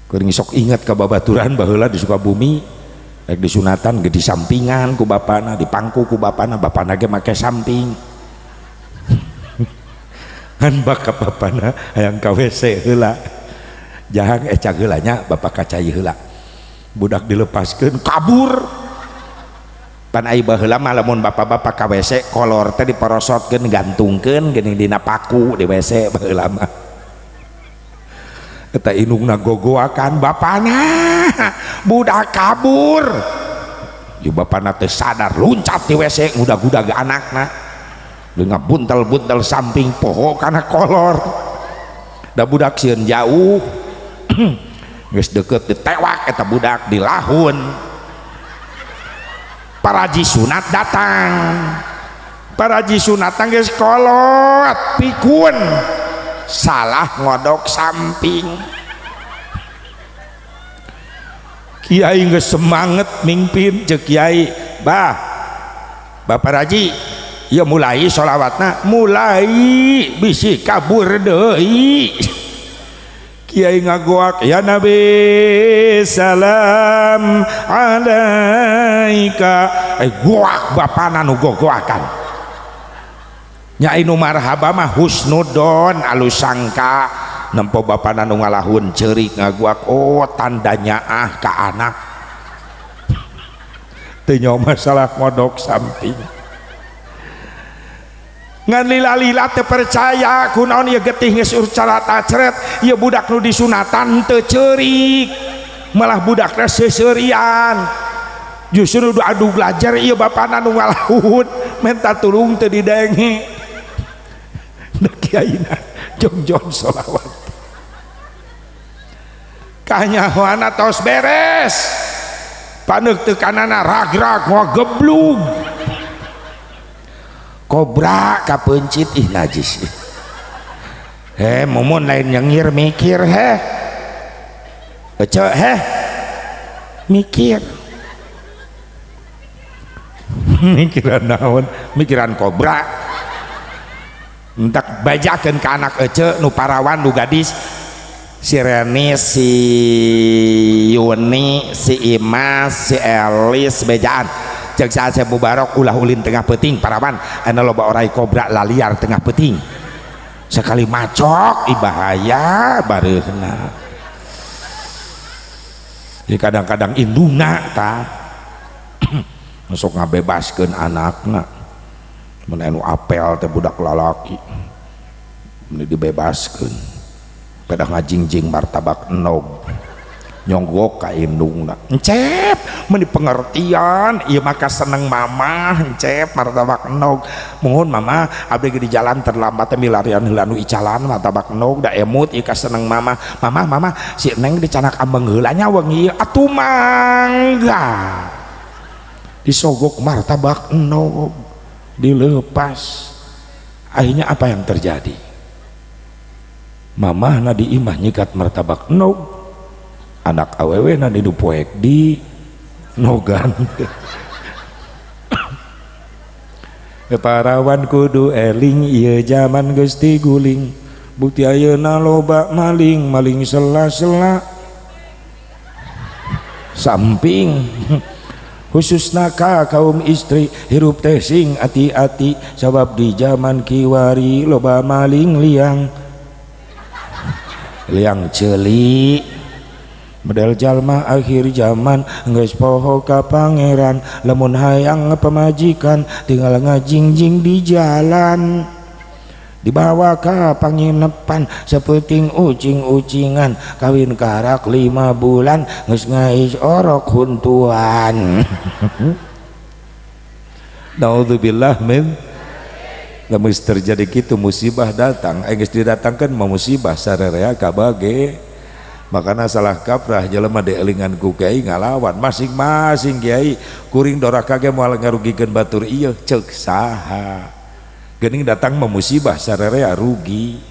Kuring sok inget ka babaturan baheula di Sukabumi rek disunatan ge disampingan ku bapana, dipangku ku bapana, bapana ge make samping. Ngan baka bapana hayang ka WC heula, jahang ecag heula nya bapak ka cai heula. Budak dilepaskeun kabur. Pan ai baheula mah lamun bapak-bapak ka WC kolor teh diporosotkeun gantungkeun geuning dina paku di WC baheula mah. Eta indungna gogoakan bapana, budak kabur. Ieu bapana teh sadar luncat di WC ngudag-udag anakna. Deui buntel-buntel samping poho kana kolor. Da budak sieun jauh. Geus deukeut ditewak eta budak dilahun. Paraji sunat datang, paraji sunat geus kolot pikun salah ngodok samping. Kiai geus semangat mimpin, ceuk kiai, bah Bapak Raji ya mulai sholawatna mulai bisi kabur deui. Kiai ngagoak ya Nabi salam alaika, goak bapana nu gogoakan nya. Inu marhaba mah husnudon alus sangka nempo bapana nu ngalahun ceurik ngagoak, oh tandanya ah ka anak teu nyaho masalah ngodok samping. Ngan lila-lila teu percaya kunaon ieu getih geus ucarat acret ieu budak nu disunatan teu ceurik, malah budakna seuseurian. Justru nu adu belajar ieu bapana nu ngalahun minta tulung teu didenge. Da kiaina jongjon sholawat kanyahoana tos beres paneuk teu kanana ragrag ngageblug kobra kapencit ih najis. He mumun lain nyengir mikir he ece he mikir mikiran naon, mikiran kobra. Entak bajakeun ka anak ece nu parawan nu gadis, si Reni, si Yuni, si Imas, si Elis bejaan. Cek saat saya mubarok ulah ulin tengah peting parawan, ana loba orai kobra laliar tengah peting. Sekali macok ih bahaya bareuhna. Jadi kadang-kadang indungna ta sok ngabebaskeun anakna. Mun anu apel teh budak lalaki mun dibebaskeun pedah ngajingjing martabak enog nyonggok ka indungna, encep meni pengertian ieu maka seneng mamah encep martabak enog, mohon mama abdi ge di jalan terlambat teh milarian heula nu icalan martabak enog da emut ieu ka seneng mama. Mama mama si neng dicanak ambeng heula nya wengi atuh mangga disogok martabak enog dilepas. Akhirnya apa yang terjadi? Mamahna di imah nyikat martabak enog, anak awewe na di poek di nogan. Parawan kudu eling ieu jaman geus diguling, bukti ayeuna loba maling, maling sela-sela samping. Khususna ka kaum istri hirup teh sing ati-ati, sabab di jaman kiwari loba maling liang liang ceuli. Model jalma akhir zaman geus poho ka pangeran, lamun hayang pamajikan tinggal ngajingjing di jalan, dibawa ka panginepan sapeting ucing-ucingan, kawin karak 5 bulan geus ngais orok huntuan. Naudzubillah min lamun terjadi kitu musibah datang, geus didatangkeun mah musibah sarerea kabage. Makana salah kaprah jelema dielingan ku kiai ngalawan masing-masing kiai kuring doraka ge moal ngarugikeun batur ieu ceuk saha. Geuning datang mah musibah sararea rugi.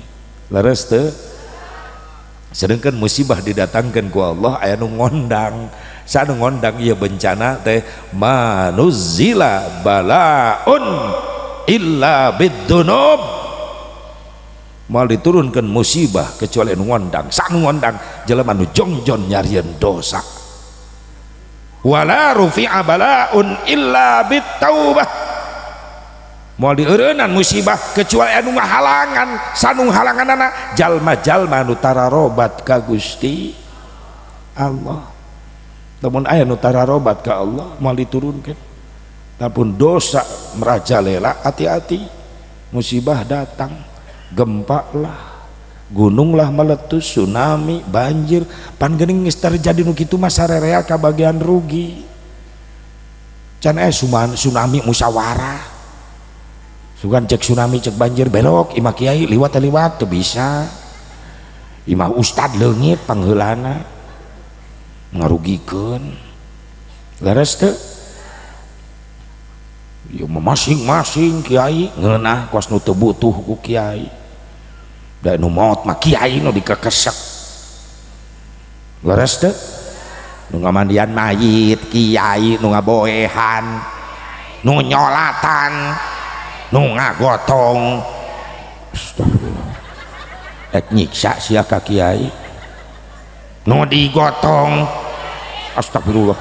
Leres teu? Sedangkan musibah didatangkan ku Allah aya nu ngondang. Sanu ngondang ieu bencana teh manuzila balaun illa bidzunub. Moal diturunkan musibah kecuali nu ngondang. Sanu ngondang jelema nu jongjon nyarieun dosa. Wala rufi'a balaun illa bitaubah. Moal dieureunnan musibah kecuali anu ngahalangan. Sanu halanganana jalma-jalma nu tararobat ka Gusti Allah. Lamun aya nu tararobat ka Allah moal diturunkeun. Lamun dosa merajalela hati-hati musibah datang. Gempa lah, gunung lah meletus, tsunami, banjir, pan geuning geus terjadi nu kitu mah sarerea kabagian rugi. Can tsunami musyawarah. Sugan cek tsunami cek banjir belok imah kiai liwat liwat teu bisa. Imah ustad leungit pangheulana ngarugikeun. Leres teu? Ieu mah masing-masing kiai ngeunah kos nu teu butuh ku kiai. Da nu maot mah kiai nu dikekesek. Leres teu? Nu ngamandian mayit kiai, nu ngaboehan, nu nyolatan, nu ngagotong. Astagfirullah. Ek nyiksa sia ka kiai. Nu digotong. Astagfirullah.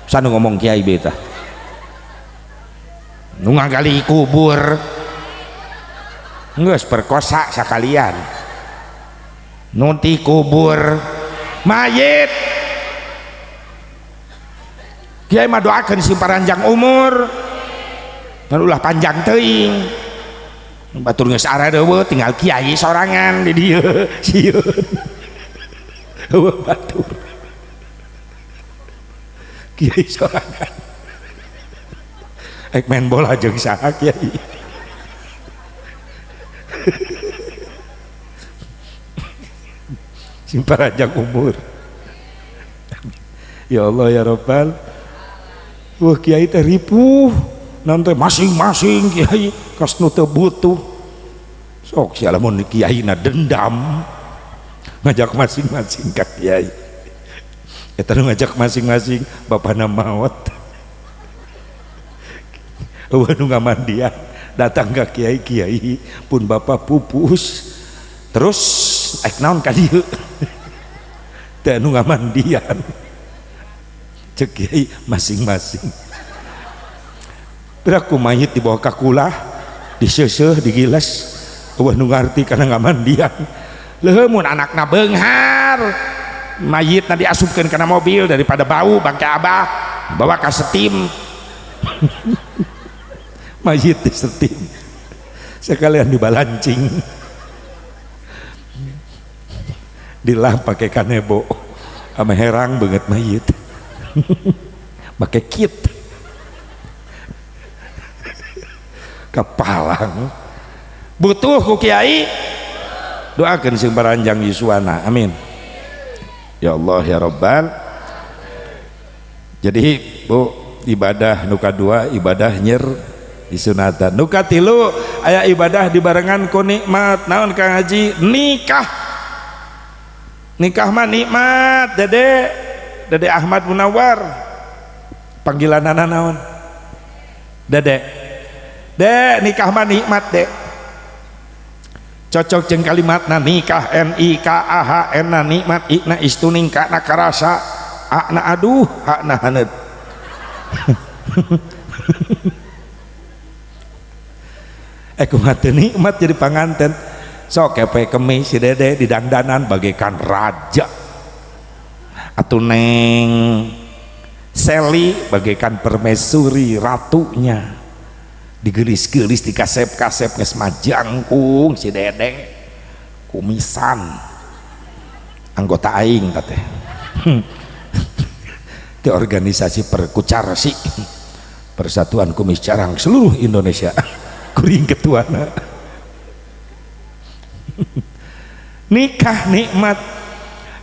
Sanu ngomong kiai beta. Nu ngagali kubur. Geus perkosa sakalian. Nu kubur mayit. Kiai mah doakeun sing paranjang umur. Ngan ulah panjang teuing. Batur geus areueuh tinggal kiai sorangan di dieu. Sieun. Eueuh batur. Kiai sorangan. Ek main bola jeung saha kiai. Sing paranjang umur. Ya Allah ya Rabbal. Wah kiai teh ripuh. Naon teh masing-masing kiai kas nu teu butuh. Sok sia lamun kiai na dendam ngajak masing-masing ka kiai. Eta nu ngajak masing-masing bapana maot. Eueuh nu ngamandian datang ka kiai, kiai pun bapak pupus. Terus ek naon ka dieu? Teh nu ngamandian. Cek kiai masing-masing. Piraku mayit dibawa ka kulah, diseuseuh, digiles, eueuh nu ngarti kana ngamandian. Leuheung mun anakna beunghar, mayitna diasupkeun kana mobil daripada bau bangke abah, bawa ka setim. Mayit di setim. Sekalian dibalancing. Dilah pakai kanebo, ame herang banget mayit. Pakai kit. Kepalang butuh ku kiai, doakeun sing paranjang yuswana, amin ya Allah ya Rabbal. Jadi bu, ibadah nu kadua ibadah nyer disunatan, nu katilu aya ibadah dibarengan ku nikmat. Naon Kang Haji? Nikah. Nikah mah nikmat. Dede Dede Ahmad Munawar panggilanana naon? Dede. Dek, nikah mah nikmat dek. Cocok jeung kalimatna nikah, N I K A H N na nikmat, I na istuning, K na karasa, A na aduh, H na haneut. Kumaha teu nikmat jadi panganten. Sok kepe kemis si Dede di dangdanan bagaikan raja. Atuh neng Seli bagaikan permaisuri ratunya. Digelis-gelis, dikasep-kasep geus majangkung si Dede kumisan anggota aing teh di organisasi Perkucarsi, Persatuan Kumis Carang seluruh Indonesia, kuring ketuana. Nikah nikmat.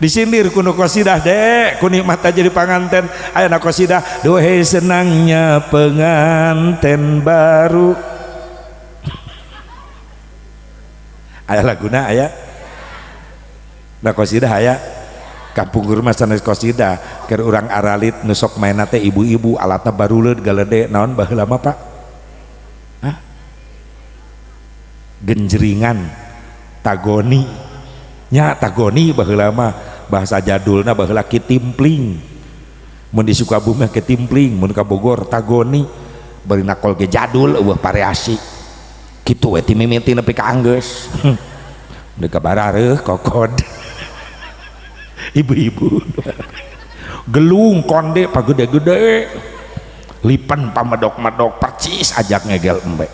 Disindir ku nu qasidah dek, ku nikmat jadi panganten. Aya qasidah duhai senangnya penganten baru. Aya laguna aya. Nah qasidah aya. Kampung rumah sanes qasidah keur urang aralit nu sok maenna teh ibu-ibu alatna baruleud galede naon baheula mah Pak? Hah? Genjeringan tagoni nya tagoni baheula mah bahasa jadulna baheula kitimpling mun di Sukabumi kitimpling mun ka Bogor tagoni bari nakol ge jadul eueuh variasi kitu we ti mimiti nepi ka anggeus deui ka barareuh kokod ibu-ibu gelung konde pagede-gede lipen pamedok-medok percis ajak ngegel embe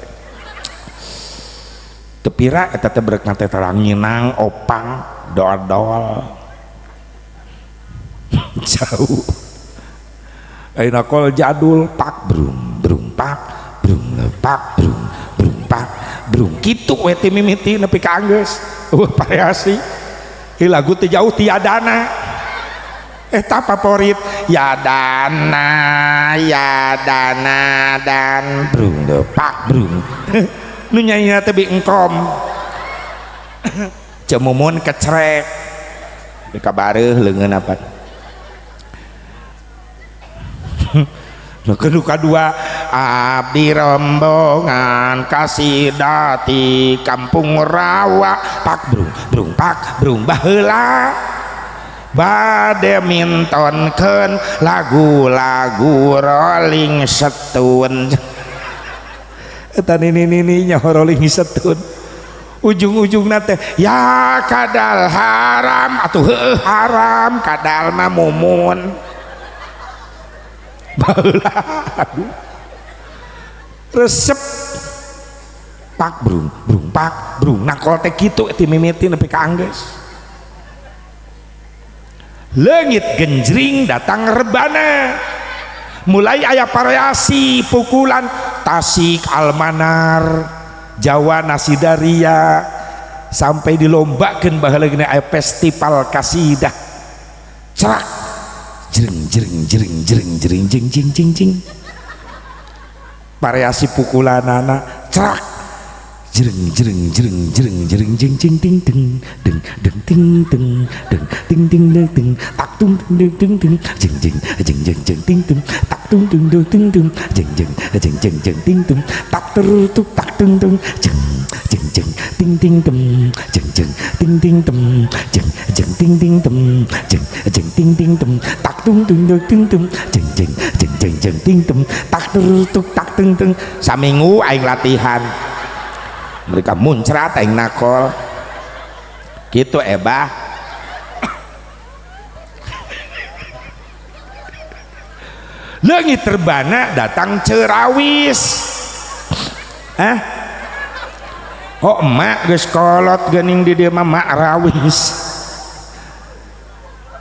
tepira eta teh berekna teh taranginang opang dodol jauh ayeuna kol jadul pak brung brung pak brung pak brung brung pak brung kitu we ti mimiti nepi ka anggeus eueuh variasi lagu teh jauh tiadana eta favorit ya dana dan brung pak brung nu nyanyi teh bi engkom cemumun kecrek di kabareuh leungeun apa nu kadua abdi rombongan kasidati kampung rawa pak brung brung pak brung baheula bade mintonkeun lagu-lagu Rolling Stone eta nini-nini nya Rolling Stone ujung-ujungna teh ya kadal haram atuh heueuh haram kadal mah mumun baheula aduh resep pak brung brung pak brung nakol teh kitu ti mimiti nepi ka anggeus leungit genjring datang rebana mulai aya variasi pukulan Tasik Almanar Jawa Nasidaria sampai dilombakeun baheula gini aya festival kasidah cerak jering jering jering jering jering jing jing jing jing variasi pukulanana cerak jering jering jering jering jering jing jing ting ting deng deng ting ting deng ting ting deng ting tak tung deng ting ting jing jing jing jing jing ting ting tak tung dung dung ting ting jing jing jing jing jing ting ting tak terutuk tak tung tung jing jing jing ting ting tem jing jing ting ting tem jing jing ting ting tem jing jing ting ting tem tak tung dung dung ting ting jing jing jing jing jing ting tem tak terutuk tak tung tung saminggu aing latihan mereka muncrat aing nakol gitu ebah leungit terbana datang cerawis hah oh emak geus kolot geuning di dieu mah mak rawis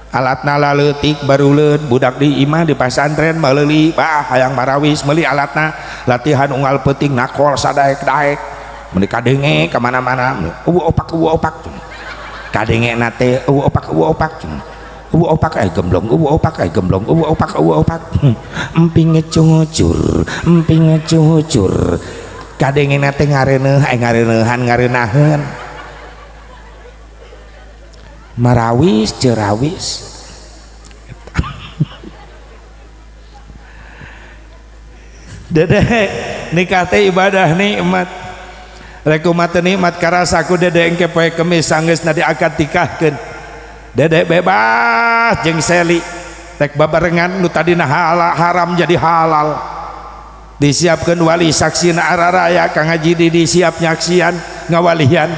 alatna laleutik baruleun budak di imah di pasantren meuli bah hayang marawis meuli alatna latihan unggal peuting nakol sadaek-daek meni kadenge ka mana-mana eueuh opak kadenge na teh eueuh opak eueuh opak aya gemblong eueuh opak aya gemblong eueuh opak emping cucur kadenge na teh ngareuneuh aya ngareuneuhan ngareunaheun marawis cerawis dede nikah teh ibadah nikmat rek umat nikmat karasa ku dede engke poe Kemis sanggeusna diakad tikahkeun dede bebas jeung seli rek babarengan nu tadina haram jadi halal disiapkeun wali saksina araraya Kang Haji Didi siap nyaksian ngawalian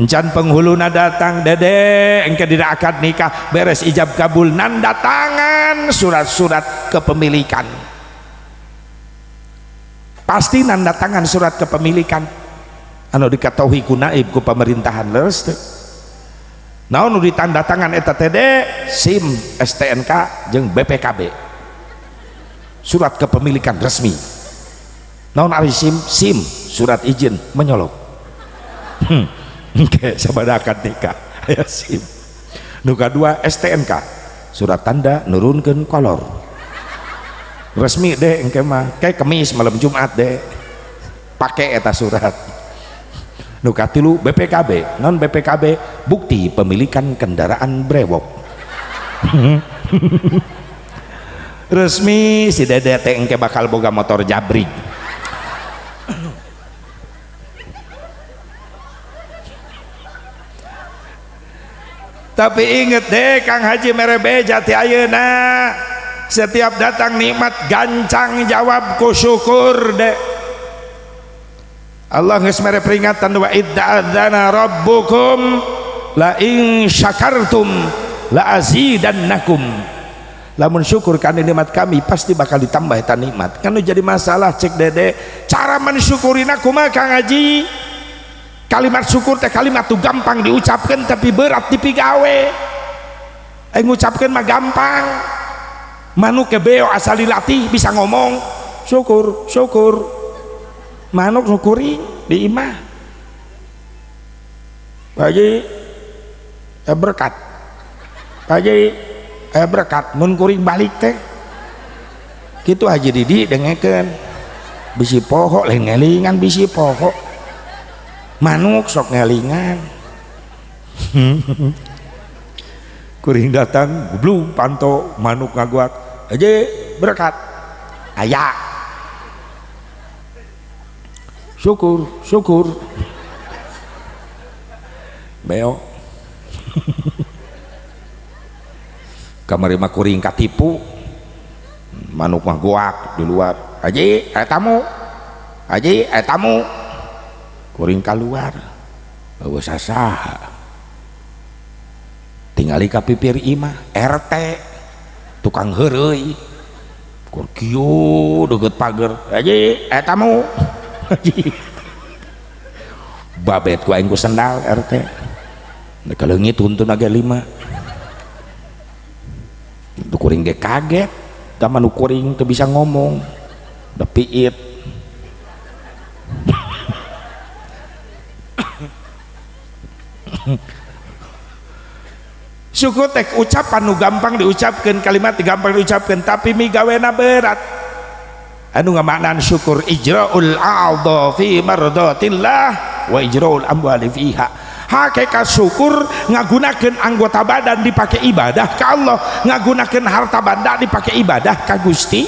encan penghuluna datang dede engke dina akad nikah beres ijab kabul nanda tangan surat-surat kepemilikan pasti nanda tangan surat kepemilikan anu dikatahui ku naib ku pemerintahan leres teh naon nu ditanda tangan eta teh SIM STNK jeung BPKB surat kepemilikan resmi naon ari SIM SIM surat izin menyolok engke sabada akad nikah aya SIM Nu kadua STNK, surat tanda nurunkeun kolor. Resmi deh engke mah, kayak Kemis malam Jumat deh. Pake eta surat. Nu katilu BPKB, non BPKB bukti pemilikan kendaraan brewok. Resmi si Dede teh engke bakal boga motor jabrik. Tapi inget deh Kang Haji mere beja ti ayeuna, setiap datang nikmat gancang jawab ku syukur deh. Allah geus mere peringatan wa idza'adzana rabbukum la in syakartum la azidannakum. Lamun syukur kana nikmat kami pasti bakal ditambah eta nikmat. Kan jadi masalah cek Dede, cara mensyukurina kumaha Kang Haji? Kalimat syukur teh kalimat tuh gampang diucapkan tapi berat dipigawe. Ngucapkeun mah gampang. Manuk ke beo asal dilatih bisa ngomong syukur syukur. Manuk syukuri di imah. Pagi berkat. Pagi berkat mun kuring balik teh. Kitu Haji Didi dengekeun. Bisi poho lain ngelingan bisi poho. Manuk sok ngelingan. Kuring datang belum panto manuk ngaguak aja berkat aya syukur syukur beo. Kamari mah kuring katipu, manuk mah guak di luar aja aya tamu, aja aya tamu. Kuring keluar bawa sasaha tingali ka pipir imah RT tukang heureuy kur kieu deukeut pager haji aya tamu haji babet ku aing ku sendal RT nek leungit tuntun age 5. Kuring ge kaget da manu kuring teu bisa ngomong da piit. Syukur teh ucapan nu gampang diucapkeun, kalimat gampang diucapkeun tapi migawena berat. Anu ngamaknaan syukur ijraul a'dha fi mardatillah wa ijraul amwali fiha. Hakikat syukur ngagunakeun anggota badan dipake ibadah ka Allah, ngagunakeun harta banda dipake ibadah ka Gusti.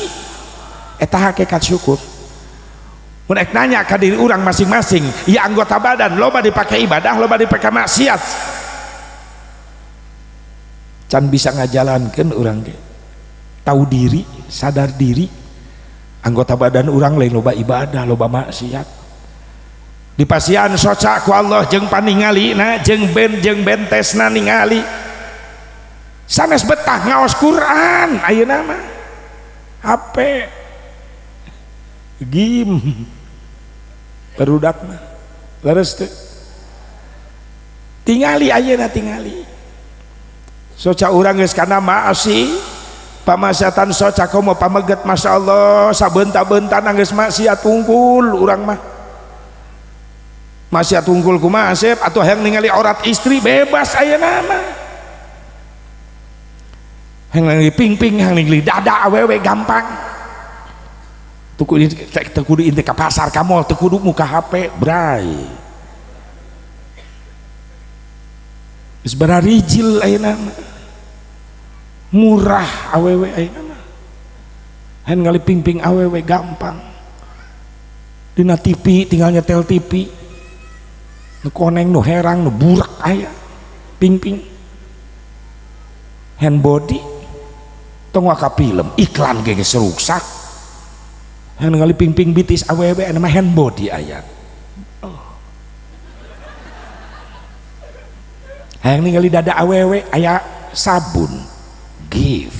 Eta hakikat syukur. Mun ek nanya ka diri urang masing-masing, ya anggota badan loba dipake ibadah, loba dipake maksiat. Can bisa ngajalankeun urang ge. Tahu diri, sadar diri, anggota badan urang lain loba ibadah, loba maksiat. Dipasian soca ku Allah jeung paningalina, jeung ben jeung bentesna ningali. Sanes betah ngaos Quran ayeuna mah. HP game barudak mah leres teu. Tingali ayeuna tingali. Soca urang geus kana maasi, pamasyatan soca komo pameget masyaallah sabeunta-beuntana geus maksiat tungkul urang mah. Maksiat tungkul kumaha Asep atuh hayang ningali aurat istri bebas ayeuna mah. Hayang ningali ping-ping, hayang ningali dada awewe gampang. Teu kudu inti ka pasar ka mall, teu kudu muka HP bray. Geus bararijil ayeuna mah. Murah awewe ayeuna mah. Hayang ningali ping-ping awewe gampang. Dina TV tinggal nyetel TV. Nu koneng nu herang nu burak aya ping-ping. Hand body tong waka film iklan ge geus ruksak. Hayang ningali ping-ping bitis awewe anu mah hand body aya. Oh. Hayang ningali dada awewe aya sabun Give.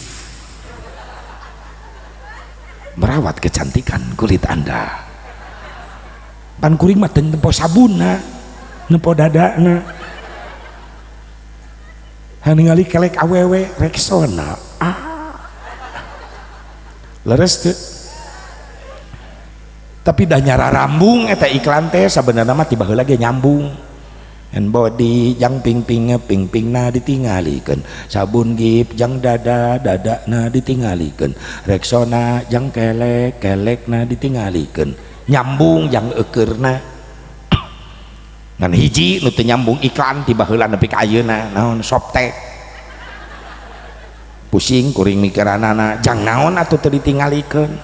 Merawat kecantikan kulit Anda. Pan kuring mah teu nempo sabunna, nempo dadana. Hayang ningali kelek awewe Rexona. Ah. Leres teu? Tapi dah nyara rambung eta iklan teh sabenerna mah ti baheula ge nyambung. And body jang pingping pingpingna ditingalikeun, sabun Giv jang dada dadana ditingalikeun, Rexona jang kelek kelekna ditingalikeun, nyambung jang eukeurna. Ngan hiji nu teu nyambung iklan ti baheula nepi ka ayeuna naon Softex. Pusing kuring mikiranana jang naon atuh teu ditingalikeun.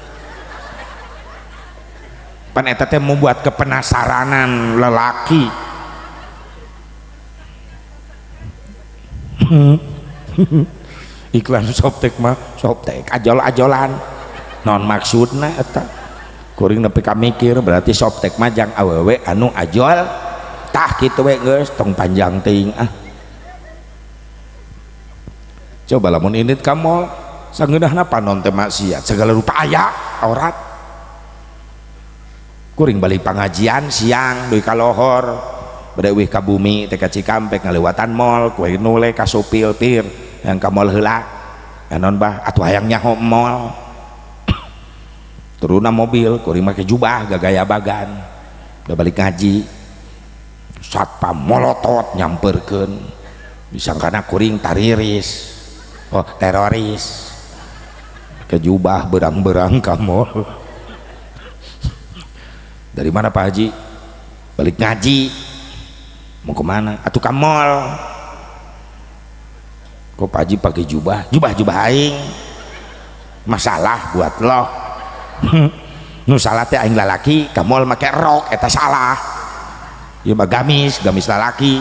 Pan eta teh membuat kepenasaranan lelaki. Iklan Softex mah Softex ajol-ajolan non maksudna eta kuring nepi ka mikir berarti Softex mah jang awewe anu ajol tah kitu we geus tong panjang teuing ah. Coba lamun indit ka mall sangeunahna panon teh maksiat segala rupa aya aurat. Kuring balik pangajian siang deui ka lohor bade wih ka bumi teh ka Cikampek ngalewatan mall kue nule ka supil pir yang ka mall heula naon bah atuh hayang nyaho mall. Turunna mobil kuring make jubah gagaya bagan udah balik ngaji satpam molotot nyamperkeun disangkana kuring tariris oh teroris make jubah berang-berang ka mall. Dari mana Pak Haji? Balik ngaji. Mau kemana? Atuh ka mall. Kok Pak Haji pakai jubah? Jubah-jubah aing. Masalah buat lo. Nu salah teh aing lalaki ka mall make rok eta salah. Ieu mah gamis, gamis lalaki.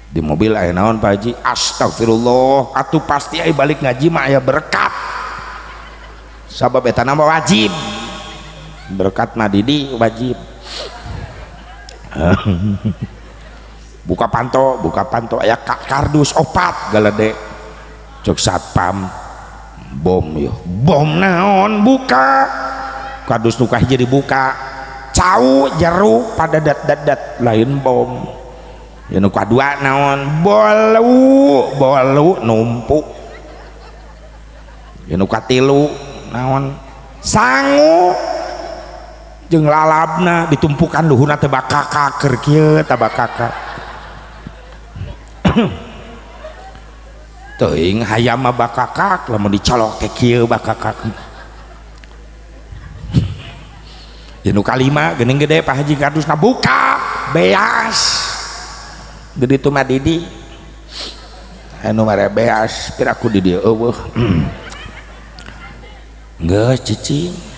Di mobil aya naon Pak Haji? Astagfirullah, atuh pasti aing balik ngaji mah aya berkat. Sabab eta nama wajib. Berkat mah didi wajib. Buka panto aya kardus opat galede cek satpam bom yo bom naon buka kardus nu kahiji dibuka cau jeruk pada dat dat dat lain bom ya nu kadua naon bolu bolu numpuk ya nu katilu naon sangu jeung lalabna ditumpukan luhurna teh bakakak keur kieu tah bakakak. Teuing hayam mah bakakak lamun dicolok teh kieu bakakak. Ya nu kalima geuning gede Pak Haji kardusna buka beas. Gede tu mah didi. Anu mere beas piraku di dieu eueuh. Geus cicing.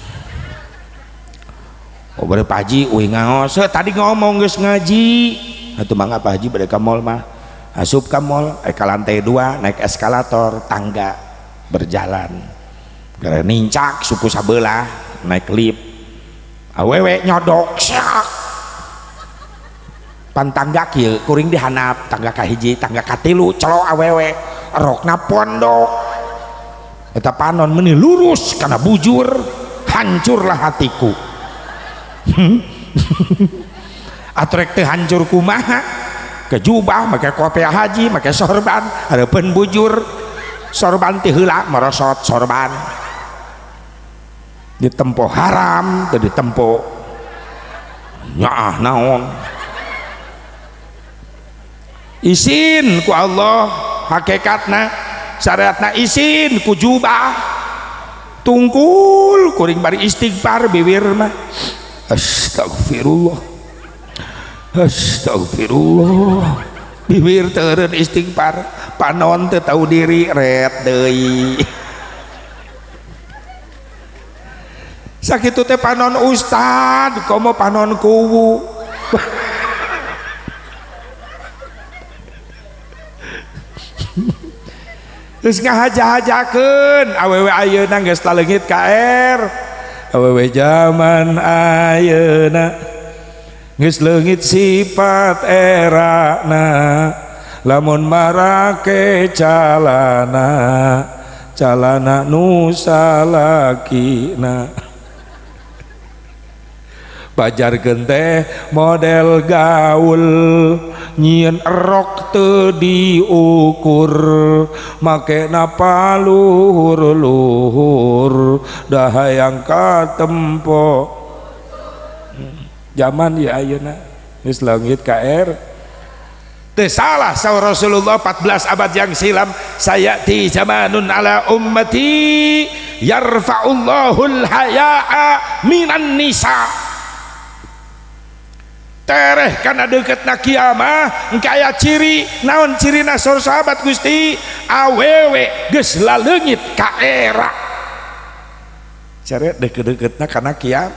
Oh bade Pak Haji uih ngaos tadi ngomong geus ngaji atuh mangga Pak Haji bade ka mall mah asup ka mall ka lantai 2 naik eskalator tangga berjalan gara nincak suku sabelah naik lift awewe nyodok syak pan tangga kieu kuring dihandap tangga ka hiji tangga ka tilu celok awewe rokna pondok eta panon meuni lurus kana bujur hancurlah hatiku. Atrek teh hancur kumaha ke jubah make kopiah haji make sorban hareupeun bujur sorban teh heula merosot sorban ditempo haram teu ditempo nyaah naon isin ku Allah hakikatna syariatna isin ku jubah tungkul kuring bari istighfar bibir mah astagfirullah astagfirullah bibir teureun istighfar panon teu tahu diri ret deui sakitu teh panon ustad komo panon kuwu. Geus ngahaja-hajakeun awewe ayeuna geus taleungit KR awewe zaman ayeuna geus leungit sifat erana lamun marake calana calana nu salakina pajarkeun teh model gaul nyieun erok teu diukur make napa luhur-luhur dah hayang katempo zaman ya ayeuna geus leungit KR Teu salah saur Rasulullah 14 abad yang silam, sayati zamanun ala ummati yarfa'ullahul haya'a minan nisa. Tereh kana deketna kiamah engke aya ciri. Naon cirina, saur sahabat, Gusti? Awewe geus laleungit ka era. Cere deket-deketna kana kiam,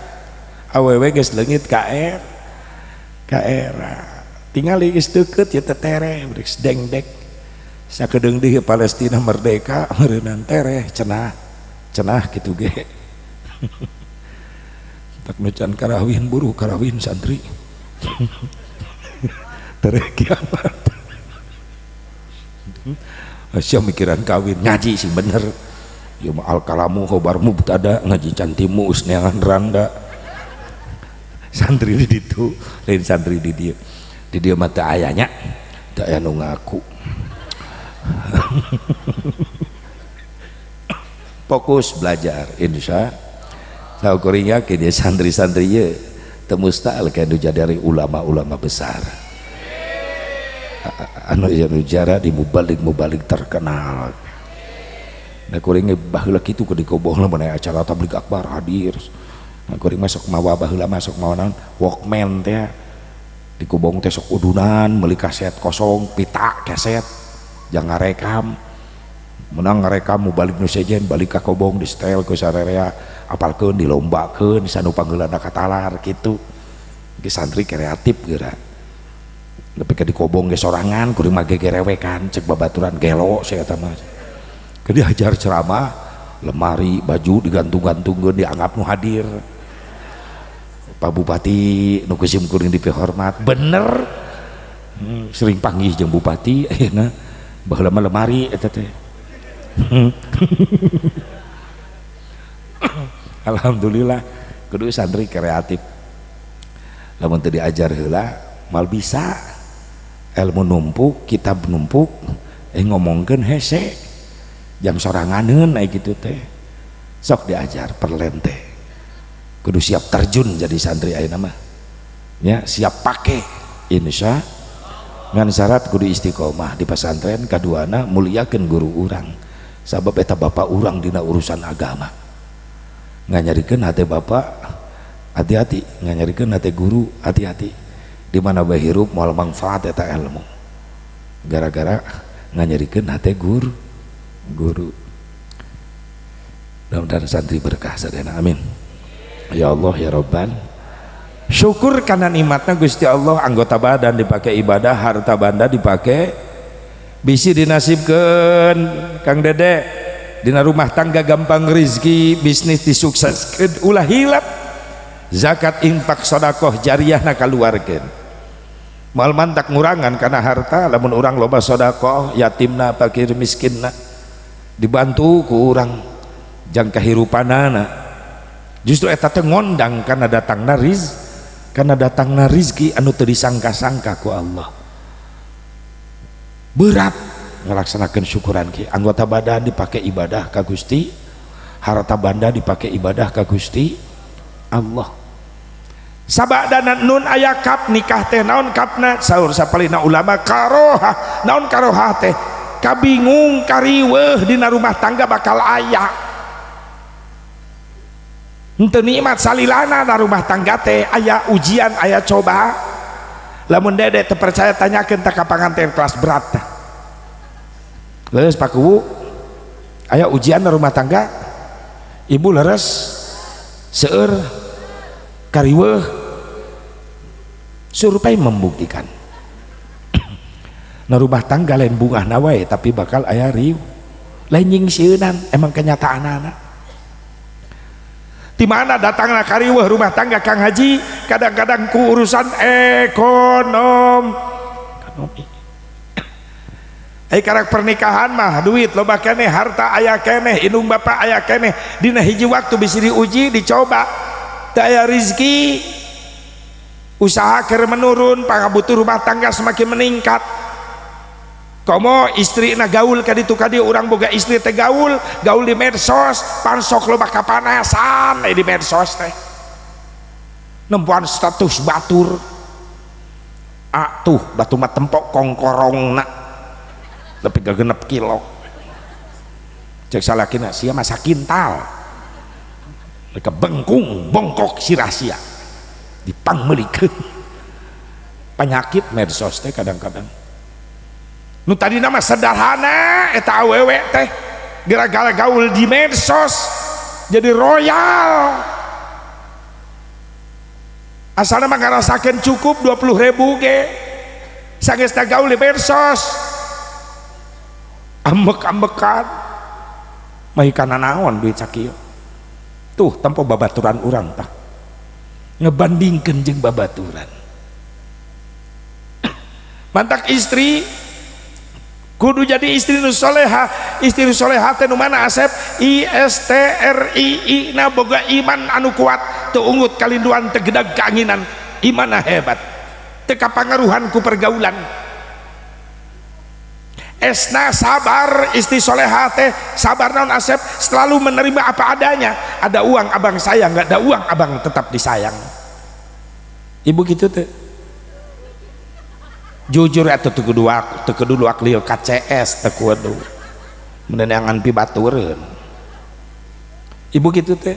awewe geus leungit ka era, ka era. Tingali geus deket ya teh, tereh geus dengdek. Sakedeung deui Palestina merdeka meureunan, tereh cenah cenah kitu ge. Tak nu can karawin, buru karawin, santri, tereh kiamat. Sia mikiran kawin, ngaji sih bener ya. Al kalamu khobar mubtada, ngaji cantimu usneangan randa. Santri di ditu lain santri di dieu. Di dieu mah teu aya nya, teu aya nu ngaku. Fokus belajar, insya Allah. Kuring yakin ya, santri-santri ye teu mustahil kayak nu jadi ulama-ulama besar, anu anu jara di mubalik-mubalik terkenal. Nah, kuring baheula kitu ke di Kobong lah, mana acara tabligh akbar hadir. Nah, kuring masuk mawa, baheula masuk mawa naon, Walkman teh. Di Kobong teh sok udunan meuli kaset kosong, pita kaset jangan ngarekam. Menang ngarekam mubalik nu sejen, balik ka Kobong di setel ku sarerea, apalkeun, dilombakeun sanu panggeulana katalar kitu. Ge santri kreatif geura. Tapi ke di Kobong ge sorangan kuring mah gegerewekan, cek babaturan gelo saya eta mah. Ke diajar ceramah, lemari baju digantung-gantungkeun, dianggap nu hadir Pak Bupati nu kusim kuring dipihormat bener. Sering panggih jeung bupati ayeuna, baheula mah lemari eta teh. Alhamdulillah, kudu santri kreatif. Lamun teu diajar heula mal bisa. Ilmu numpuk, kitab numpuk, ngomongkeun hese jam soranganeun aya kitu teh. Sok diajar perlen teh, kudu siap terjun jadi santri ayeuna mah ya, siap pake insya. Ngan syarat kudu istiqomah di pesantren. Kaduana, muliakeun guru urang, sabab eta bapak urang dina urusan agama. Nganyerikeun hati bapak hati-hati, nganyerikeun hati guru hati-hati. Di mana bae hirup moal manfaat eta ilmu gara-gara nganyerikeun hati guru guru. Mudah-mudahan santri berkah sadayana, amin ya Allah ya Rabban. Syukur karena nikmatnya Gusti Allah, anggota badan dipakai ibadah, harta banda dipakai. Bisi dinasibkan Kang Dede dina rumah tangga gampang rizki, bisnis disukseskan, ulah hilap zakat, infak, sodakoh jariah na kaluarkeun. Moal mantak ngurangan karena harta lamun urang loba sodakoh, yatimna, fakir miskinna dibantu ku urang jang kahirupanana. Justru eta teh ngondang karena datangna riz karena datangna rizki anu teu disangka-sangka ku Allah. Berat ngelaksanakan syukuran ki, anggota badan dipakai ibadah ka Gusti, harta banda dipakai ibadah ka Gusti Allah. Sabadana nun aya kaf, nikah teh. Naon kafna? Saur sapalihna ulama, karohah. Naon karohah teh? Kabingung, kariweuh dina rumah tangga bakal aya. Henteu nikmat salilana na rumah tangga teh, aya ujian, aya coba. Lamun Dede teu percaya, tanyakeun tah ka panganten kelas berat tah. Leres, Pak Kuwu, aya ujian na rumah tangga ibu? Leres, seueur kariweuh. Survei membuktikan, nah, rumah tangga lain bungah wae, tapi bakal aya riuh. Lain nyingsieunan, emang kenyataan anak. Di mana datangna kariweuh rumah tangga, Kang Haji? Kadang-kadang ku urusan ekonomi. Karak pernikahan mah duit loba keneh, harta aya keneh, indung bapak aya keneh, dina hiji waktu bisa diuji, dicoba. Teu aya rizki, usaha keur menurun, pangabutuh rumah tangga semakin meningkat. Komo istri na gaul ka ditu ka dieu. Urang boga istri teh gaul gaul di medsos, pansok loba kapanasan di medsos teh, nempoan status batur. Atuh batu mah tempok kongkorongna nepi ka 6 kilo. Cek salakina, sia mah sakintal mereka bengkung bongkok sirah sia dipangmeulikeun. Penyakit medsos teh kadang-kadang nu tadi nama sederhana eta awewe teh gara-gara gaul di medsos jadi royal. Asalna mah ngarasakeun cukup 20 ribu ge, sangeusna gaul di medsos ambek-ambekan mah kana naon duit sakieu. Tuh tempo babaturan urang tah ngebandingkeun jeung babaturan. Mantak istri kudu jadi istri nu soleha. Istri nu soleha teh nu mana, Asep? I S T R I I na boga iman anu kuat, teu ungut kalinduan, teu gedag keanginan, imanna hebat, teu kapangaruhan ku pergaulan. Esna sabar. Istri soleha teh sabar naon, Asep? Selalu menerima apa adanya. Ada uang abang sayang, nggak ada uang abang tetap disayang. Ibu gitu teh? Jujur atuh, teu kudu, teu kudu aklil KCS, teu kudu meunangan pibatureun. Ibu gitu teh?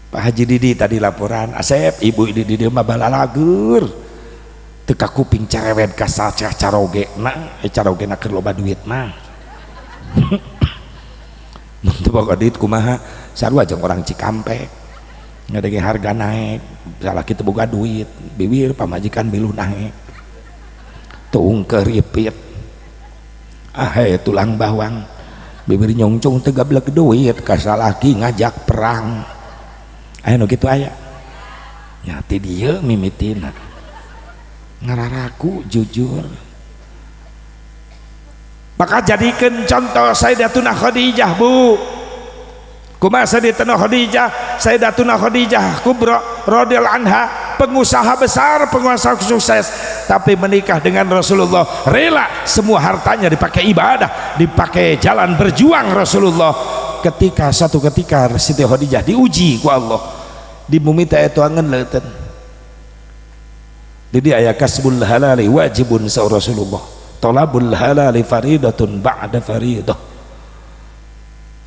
Pak Haji Didi tadi laporan, Asep, ibu Didi mah balalagur teu kakuping cerewet ka sacah caroge na eh caroge na keur loba duit mah. Mun teu boga duit kumaha? Sarua jeung orang Cikampek, ngadenge harga naik, salah kita boga duit, bibir pamajikan milu naik tung keripit. Ah hey, tulang bawang bibir nyongcong teu gablek duit ka salaki ngajak perang. Aya nu kitu? Aya nya ti dieu mimitina ngararaku jujur. Maka jadikan contoh Sayyidatuna Khadijah, Bu. Kumaha Sayyidatuna Khadijah? Sayyidatuna Khadijah Kubra radhiyallahu anha pengusaha besar, pengusaha sukses, tapi menikah dengan Rasulullah rela semua hartanya dipakai ibadah, dipakai jalan berjuang Rasulullah. Ketika satu ketika Siti Khadijah diuji ku Allah di bumi teh tuangan leuteun. Jadi aya kasbul halali wajibun sa Rasulullah, talabul halali faridatun ba'da faridah.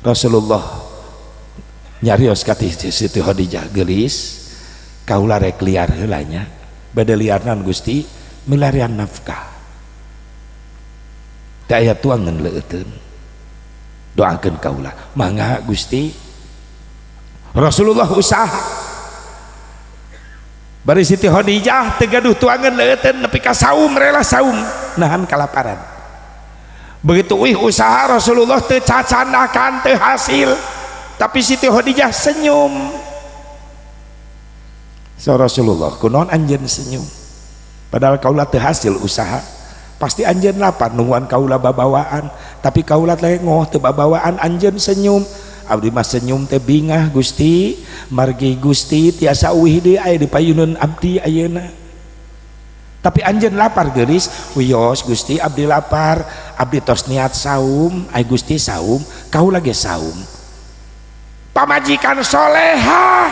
Rasulullah nyarios ka Siti Khadijah, "Geulis, kaula rek liar heula nya." "Bade liar naon, Gusti?" "Milarian nafkah, teu aya tuangan leuteun, doakeun kaula." "Mangga, Gusti." Rasulullah usaha. Bari Siti Khadijah teu gaduh tuangan leuteun nepi ka saum, rela saum nahan kalaparan. Begitu wih usaha Rasulullah teu cacandakan, teu hasil, tapi Siti Khadijah senyum. So Rasulullah, "Kunaon anjeun senyum padahal kaula teu hasil usaha? Pasti anjeun lapar nungguan kaula babawaan, tapi kaula lengoh teu babawaan, anjeun senyum." "Abdi mah senyum teh bingah, Gusti, margi Gusti tiasa uih deui aya di payuneun abdi ayeuna. Tapi anjeun lapar, geulis." "Wios, Gusti, abdi lapar. Abdi tos niat saum. Ai Gusti saum, kaula ge saum." Pamajikan soleha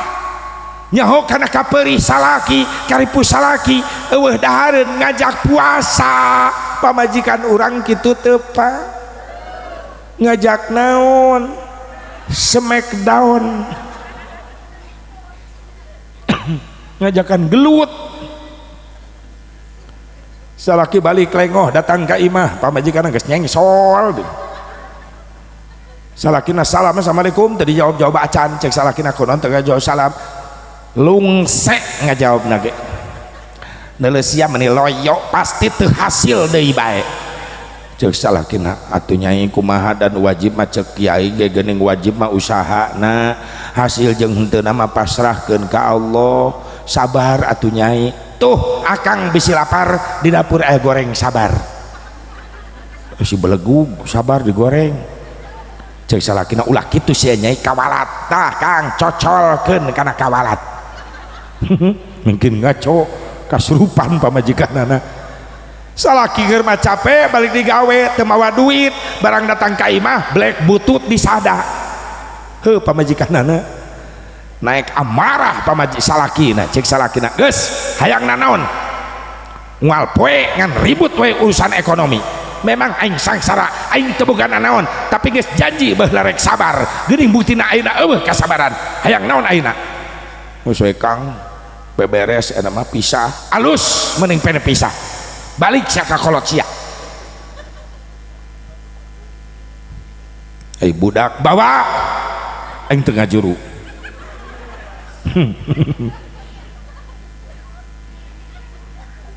nyaho kana kaperih salaki, karipu salaki eueuh dahareun, ngajak puasa. Pamajikan urang kitu teu, Pak? Ngajak naon? Smackdown, ngajakan gelut. Salaki balik lengoh datang ke imah, pamajikan geus nyengsol. Salakina salam, "Assalamualaikum." Tadi jawab jawab acan. Cek salakina, "Kunaon teu jawab salam?" Lungsek ngajawab ge, "Neuleuh sia meni loyo, pasti teu hasil deui bae." Cek salakina, "Atuh Nyai, kumaha? Dan wajib mah cek kiai ge geuning wajib mah usaha na, hasil jeung henteu mah pasrahkeun ka Allah. Sabar atuh, Nyai. Tuh akang bisi lapar, di dapur goreng, sabar." Si belegug, sabar digoreng. Cek salakina, "Ulah kitu sia, Nyai, kawalat. Tah Kang, cocolkeun kana kawalat." Mungkin ngaco kasurupan pamajikanana. Salaki keur mah capek balik digawe teu mawa duit, barang datang ka imah black butut disada. Heuh, pamajikanana naik amarah, pamaji salakina. Cek salakina, "Geus, hayang nanaon? Unggal poe ngan ribut we urusan ekonomi. Memang aing sangsara, aing teu boga nanaon, tapi geus janji baheula rek sabar. Geuning buktina ayeuna eueuh kasabaran. Hayang naon ayeuna? Geus we Kang, beberes eta mah pisah. Alus mending pene pisah. Balik sia ka kolot sia. Ai budak bawa aing teu ngajuru.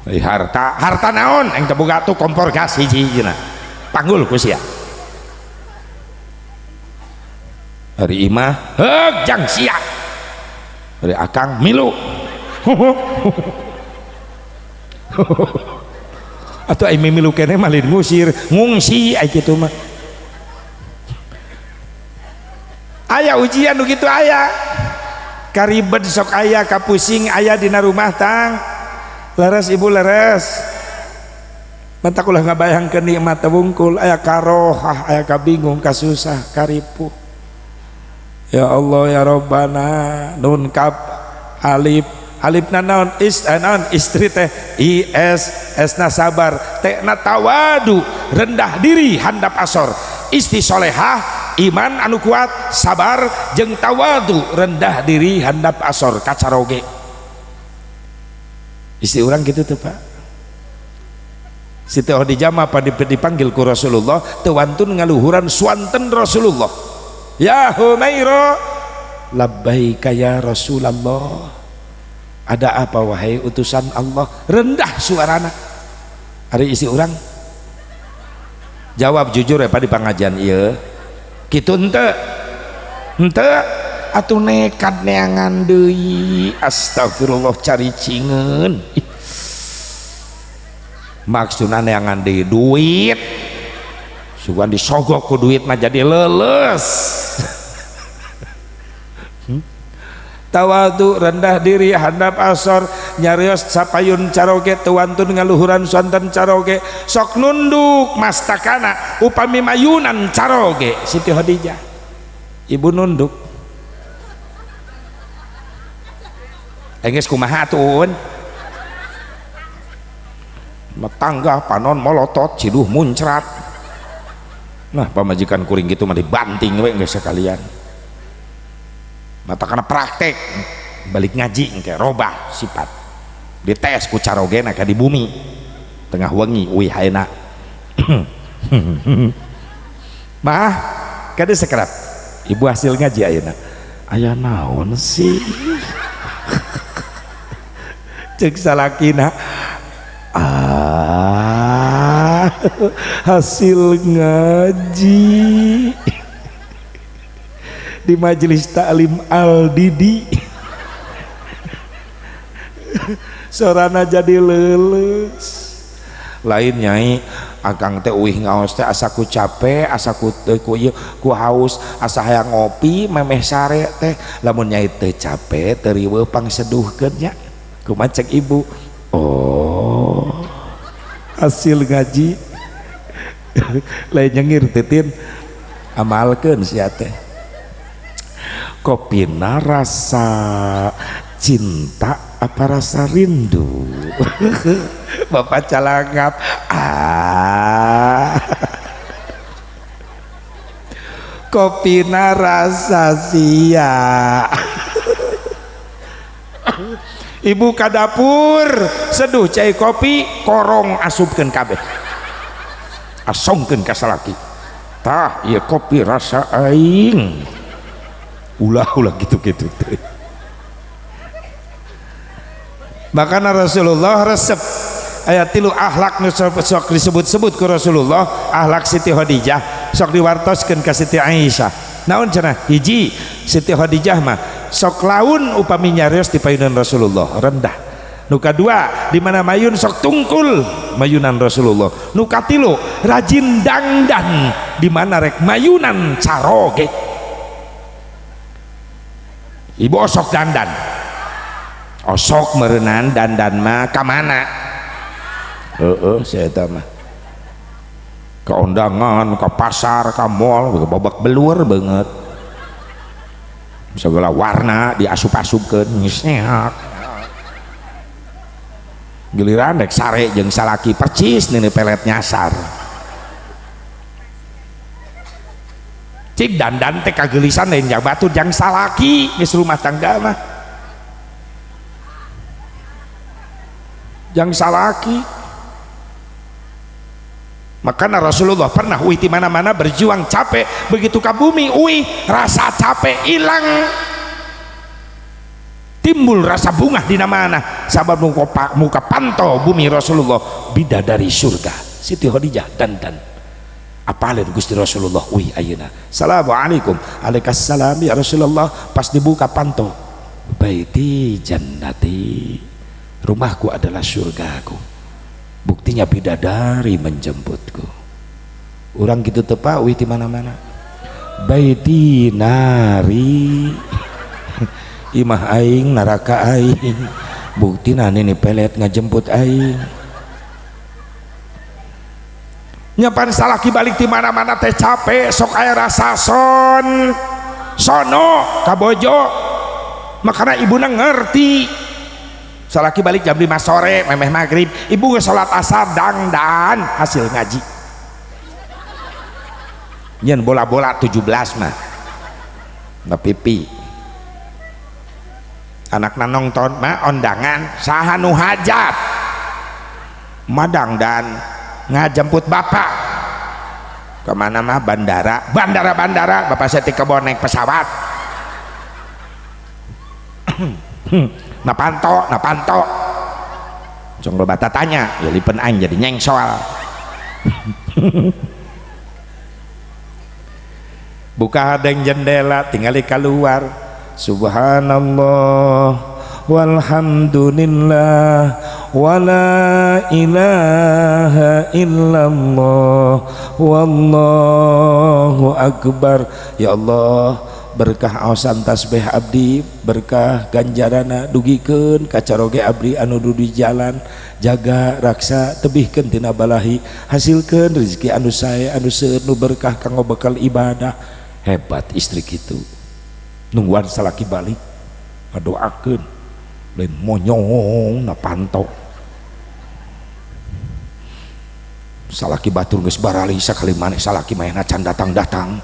Ai harta, harta naon aing teu boga tuh kompor gas hiji-hijina. Panggul ku sia. Ari imah heug jang sia. Ari akang milu. Atuh aing milu keneh mah lain ngusir, ngungsi ai kitu mah. Aya ujian nu kitu aya. Karibet sok aya, kapusing aya dina rumah tang. Leres ibu leres. Mantak ulah ngabayangkeun nikmat wungkul aya karohah, aya kabingung, kasusah, karipuh. Ya Allah ya Rabbana nun kap alif alifna naon is naon istri teh i s s na sabar t na tawadu rendah diri handap asor. Istri solehah iman anu kuat sabar jeung tawadu rendah diri handap asor kacaroge. Istri orang gitu tuh Pak. Siti Khadijah mah dipanggil ku Rasulullah teu wantun ngaluhuran suanten Rasulullah. Ya Humaira labbaika ya Rasulullah. Ada apa wahai utusan Allah? Rendah suarana. Ari istri orang jawab jujur ya Pak di pengajian ieu. Kitu henteu? Henteu atuh nekat neangan deui. Astagfirullah cari cingeun. Maksudna neangan deui duit. Sugan disogok ku duit mah jadi leuleus. Tawadu rendah diri handap asor nyarios sapayun caroge teu wantun ngaluhuran sonten caroge sok nunduk mastakana upami mayunan caroge. Siti Khadijah ibu nunduk enggeus kumaha atuh matangga panon molotot ciduh muncrat. Nah pamajikan kuring gitu mah dibanting we geus sekalian. Mata karena praktek balik ngaji engke robah sifat dites ku carogena ka di bumi tengah wengi uih ayeuna. Mah kade sekerap ibu hasil ngaji ayeuna aya naon sih. Cek salakina ah hasil ngaji di majelis taklim Al-Didi sorana jadi leuleus. Lain nyai akang teh uih ngaos teh asa ku capek asa ku teu ku ieu ku haus asa hayang ngopi memeh sare teh. Lamun nyai teu capek teu riweuh pangseduhkeun nya. Kumaha cek ibu? Oh hasil ngaji lain nyengir titin amalkeun sia teh. Kopina rasa cinta apa rasa rindu? Bapak calangap ah. Kopina rasa sia. Ibu ka dapur seduh cai kopi korong asupkeun kabeh asongkeun ka salaki tah ieu kopi rasa aing. Ulah-ulah gitu-gitu. Makanya Rasulullah resep ayat tilu akhlak nu sok disebut-sebut ku Rasulullah, akhlak Siti Khadijah sok diwartoskeun ka Siti Aisyah. Naon cenah? Hiji, Siti Khadijah mah sok laun upami nyarios di payunan Rasulullah rendah. Nu kadua, di mana mayun sok tungkul mayunan Rasulullah. Nu katilu, rajin dangdan di mana rek mayunan caroge. Ibu osok dandan osok merenan dandan mah ka mana? Heeh saya eta mah ke undangan, ke pasar, ke mall, babak belur banget segala warna diasup-asupkeun ngisneak. Giliran rek sare jeung salaki percis nini pelet nyasar. Cik dandan teh kageulisan lain jang batur jang salaki geus rumah tangga mah. Jang salaki. Makanya Rasulullah pernah uih di mana-mana berjuang capek, begitu ke bumi uih rasa capek hilang, timbul rasa bungah di mana-mana. Sabab muka pantau bumi Rasulullah bidadari surga. Siti Khadijah dandan apalin Gusti Rasulullah uih ayeuna. Assalamualaikum. Waalaikumsalam ya Rasulullah. Pas dibuka pantau, baiti jannati, rumahku adalah surgaku. Buktinya bidadari menjemputku. Orang gitu tepa uih di mana-mana. Baiti nari, imah aing neraka aing. Buktina nini pelet ngajemput aing. Nyapan salaki balik di mana-mana teh capek, sok aya rasa son sono kabojo. Makana ibuna ngerti. Salaki balik jam 5 sore memeh maghrib, ibu geus salat asar dangdan hasil ngaji. Nyen bola-bola 17 mah. Na pipi. Anakna nonton mah ondangan saha nu hajat. Madangdan ngajemput bapak. Kemana mah bandara, bandara-bandara bapak saya ti kebon naik pesawat. Na panto, na panto. Jong loba tanya, ya lipen aing jadi nyengsol. Buka hadeng jendela, tingali keluar. Subhanallah walhamdulillah wala ilaha illallah wallahu akbar. Ya Allah, berkah aosan tasbih abdi, berkah ganjarana dugikeun kacaroge abdi anu di jalan, jaga raksa tebihkeun tina balahi, hasilkeun rezeki anu sae anu seueur nu berkah kanggo bekal ibadah. Hebat istri kitu, nungguan salaki balik ngadoakeun, lain monyong na panto. Salaki batur geus barali sakali maneh salaki manehna can datang-datang.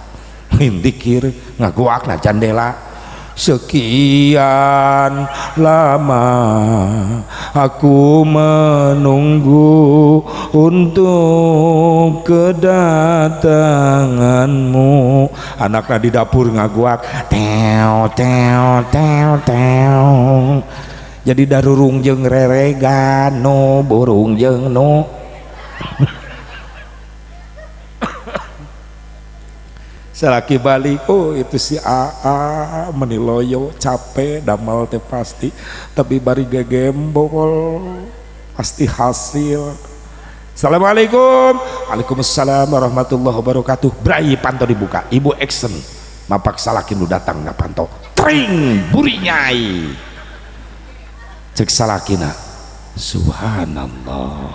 Dikir ngagoak na jandela. Sekian lama aku menunggu untuk kedatanganmu. Anaknya di dapur ngagoak teo teo teo teo. Jadi darurung jeung reregan no burung jeung no. Salaki balik, oh itu si AA meniloyo capek damal teh pasti, tapi bari gegembol pasti hasil. Assalamualaikum. Waalaikumsalam warahmatullahi wabarakatuh. Brai panto dibuka, ibu action mapak salaki nu datang na panto, tring buri nyai. Cek salakina, subhanallah,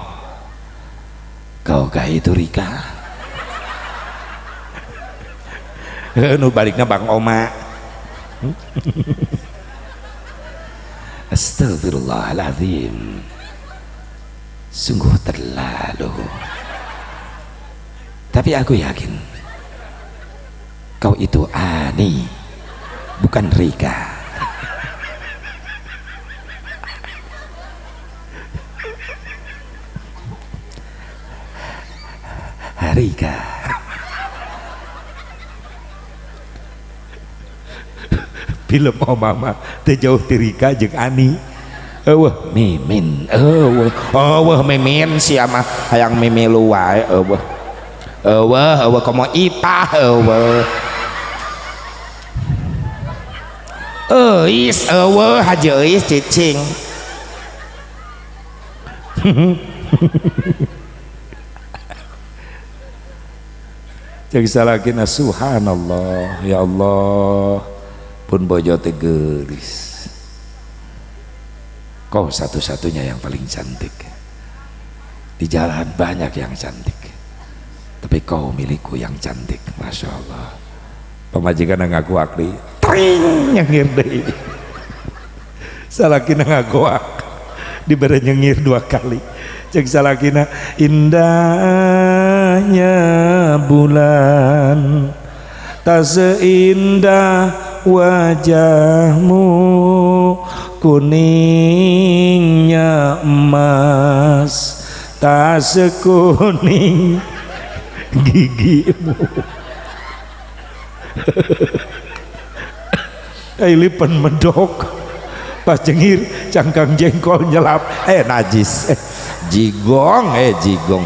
kau kah itu Rika? Nu balikna Bang Oma. Astagfirullahaladzim, sungguh terlalu. Tapi aku yakin kau itu Ani, bukan Rika. Rika. Film Obama teu jauh ti Rika jeung Ani. Eueuh mimin, eueuh, eueuh mimin sia mah hayang mimilu wae eueuh. Eueuh, eueuh komo ipah eueuh. Euis eueuh haji euis cicing. Cek salakina subhanallah, ya Allah, pun bojo teh geulis. Kau satu-satunya yang paling cantik. Di jalan banyak yang cantik, tapi kau milikku yang cantik. Masya Allah. Pamajikan ngaku akli, tring nyengir deui. Salakina ngagoak, Dibere nyengir dua kali. Cek salakina indahnya bulan tak seindah wajahmu, kuningnya emas tak sekuning gigimu. Lipen medok pas jengir cangkang jengkol nyelap, najis, jigong, jigong.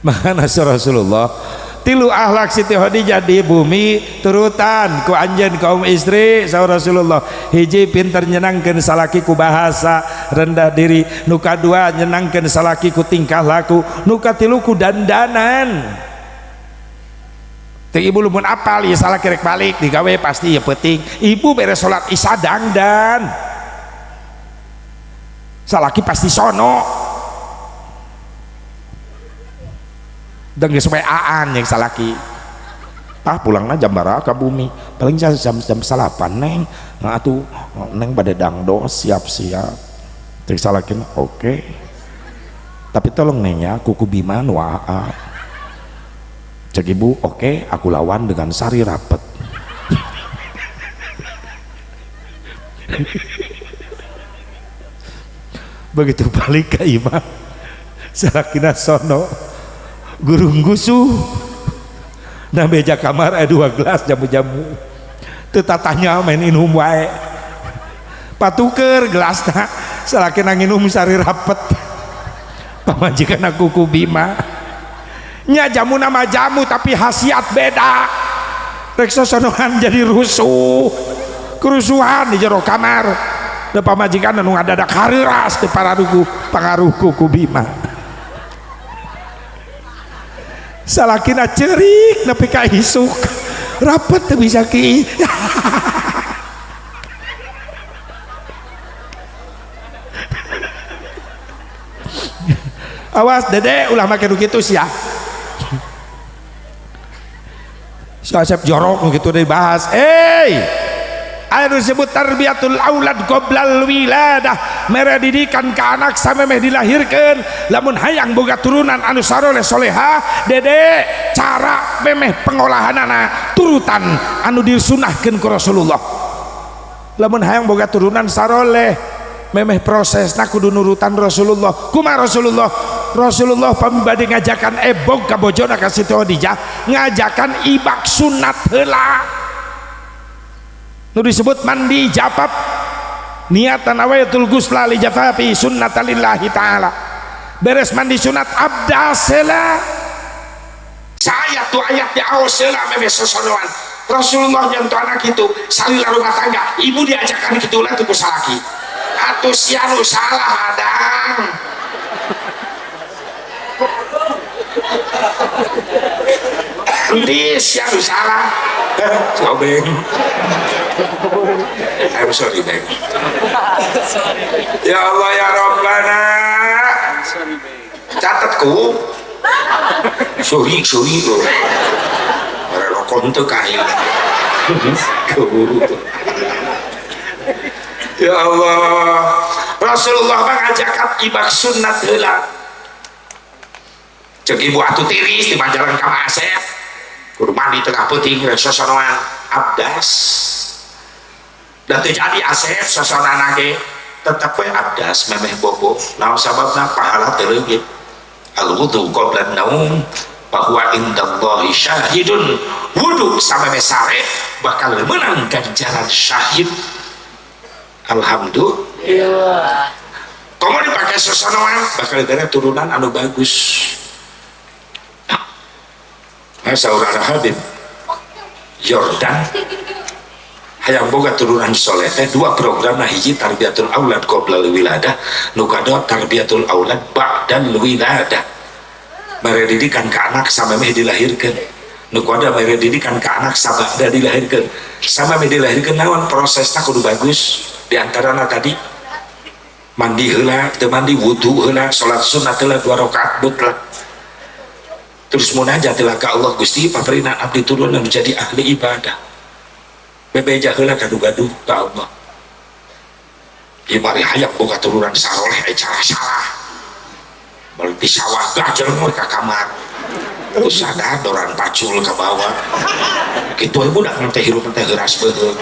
Makana Rasulullah tilu akhlak Siti Khadijah di bumi turutan ku anjeun kaum istri saur Rasulullah. Hiji pinter nyenangkeun salaki ku bahasa, rendah diri. Nu kadua nyenangkeun salaki ku tingkah laku. Nu katilu ku dandanan. Teu ibu lumun apal ieu salaki rek balik digawe pasti ieu peuting. Ibu beres salat isya dangdan. Salaki pasti sono. Dan geus WA-an jeung salaki. Tah pulangna jam baraha ka bumi? Paling jam 9 neng. Nah atuh neng bade dangdos siap-siap. Cek salaki oke. Tapi tolong neng ya kuku Bima nu aa. Cek ibu oke, aku lawan dengan sari rapet. Begitu balik ke imah salakina sono gurung gusuh nah meja kamar dua gelas jamu-jamu teu tatanya main inum wae patuker gelasna salakina nginum sari rapet pamajikan aku ku Bima nya jamu nama jamu tapi khasiat beda rek sosonoan jadi rusuh kerusuhan di jero kamar da pamajikan anu ngadadak hareuras teu pararugu pangaruh ku Bima. Salakina cerik nepi ka isuk rapet teu bisa ki. Awas dede ulah make nu kitu sia. Si Asep jorok nu kitu dibahas. Aya nu disebut tarbiyatul aulad qoblal wiladah, mere didikan ka anak samemeh dilahirkeun. Lamun hayang boga turunan anu saroleh soleha, dede cara memeh pengolahanana turutan anu disunahkeun ku Rasulullah. Lamun hayang boga turunan saroleh memeh prosesna kudu nurutan Rasulullah. Kumaha Rasulullah? Rasulullah pamibade ngajakan ebog ka bojona ka Siti Khadijah, ngajakan ibak sunat heula. Nu disebut mandi jafaf, niatan awaitul ghusla li jafafi sunnatalillahi ta'ala. Beres mandi sunat abdas heula. Saya tuh ayat di aos heula memeh sosonoan. Rasulullah nyentuh anak itu salila rumah tangga, ibu diajakan kitu lah tuh ku salaki. Atuh sia nu salah adang. Endi sia nu salah? Sobeng. I'm sorry, Bang. Ya Allah ya Rabbana. Catatku. Sorry, sorry. Rokok teu kain. Ya Allah. Rasulullah mengajakan ibak sunat heula. Cek ibu atuh tiris di Majalengka ka Asep. Kudu mandi tengah peuting rek sosonoan abdas. Da teu jadi Asep sosonana ge tetep we abdas memeh bobo. Naon sababna pahala teu leungit. Al wudu qabla naum bahwa indallahi syahidun. Wudu samemeh sare bakal meunang ganjaran syahid. Alhamdulillah. Komo dipake sosonoan bakal dibere turunan anu bagus. Nah, saurara Habib Yordan hayang boga turunan soleh teh dua program, nah hiji tarbiyatul aulad qoblal wiladah, nu kadua tarbiyatul aulad ba'dal wiladah. Mere didikan ka anak samemeh dilahirkeun, nu kadua mere didikan ka anak sabada dilahirkeun. Samemeh dilahirkeun naon prosesna kudu bagus, di antarana tadi mandi heula, teu mandi wudu heula, salat sunat heula 2 rakaat mutlak. Terus munajat lah ke Allah, Gusti paparina abdi turunan menjadi ahli ibadah. Bebeja heula gaduh-gaduh ka Allah. Ieu bari hayang boga turunan saroleh aya cara salah. Balik di sawah gajeng we ka kamar. Teu sadar doran pacul ka bawah. Kitu we budak teh hirup teh heuras beuheung.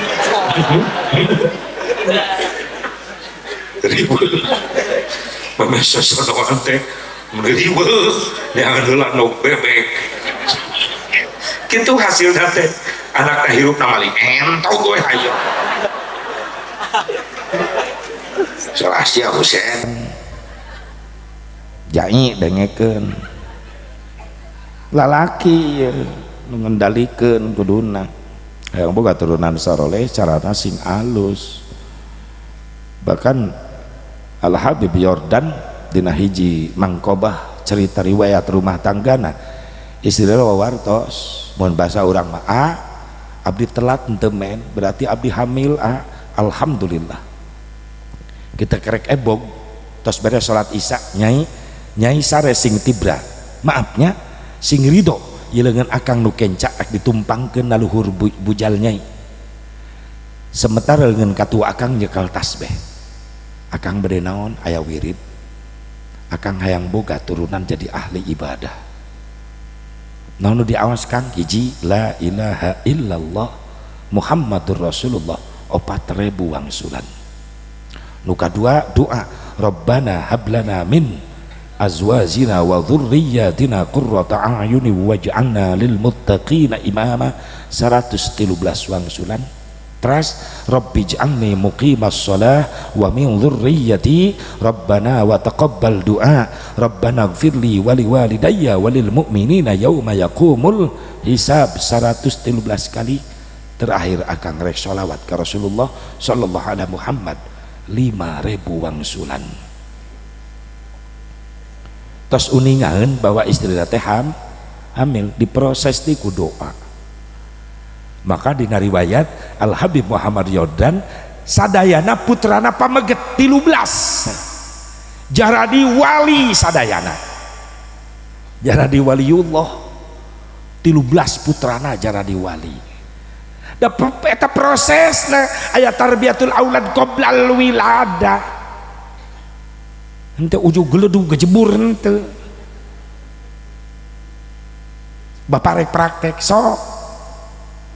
Riweuh. Memeh sosonoan teh riweuh neangan heula nok bebek. Kitu hasilna teh anak teh hirup na maling entog we hayo. Salah sia Husen. Jai dengekeun. Lalaki nu ngendalikeun kuduna. Hayang boga turunan saroleh carana sing alus. Bahkan Al Habib Yordan dina hiji mangkobah cerita riwayat rumah tanggana istrina wawartos mun bahasa urang mah a abdi telat henteu men berarti abdi hamil a alhamdulillah. Kita kerek ebog tos beres salat isya nyai nyai sare sing tibra maafnya sing ridho ieu leungeun akang nu kenca rek ditumpangkeun na luhur bujal nyai. Sementara leungeun katua akang nyekel tasbih. Akang bade naon aya wirid. Akang hayang boga turunan jadi ahli ibadah. Naon nu diawas Kang? Hiji la ilaha illallah Muhammadur Rasulullah 4000 wangsulan. Nu kadua doa Rabbana hablana min azwajina wa dzurriyyatina qurrata a'yuni waj'alna lil muttaqina imama 113 wangsulan. Teras Rabbi ij'alni muqimas shalah wa min dzurriyyati Rabbana wa taqabbal du'a Rabbana ighfirli wa liwalidayya walil mu'minina yauma yaqumul hisab 113 kali. Terakhir akang rek sholawat ka Rasulullah sallallahu alaihi Muhammad 5000 wangsulan. Tos uningaeun bahwa istrina teh hamil diproses di ku doa. Maka dina riwayat Al Habib Muhammad Yordan sadayana putrana pameget 13 jaradi wali sadayana jaradi waliullah 13 putrana jaradi wali. Da eta prosesna aya tarbiyatul aulad qoblal wilada. Henteu ujug geledug gejebur henteu. Bapak rek praktek sok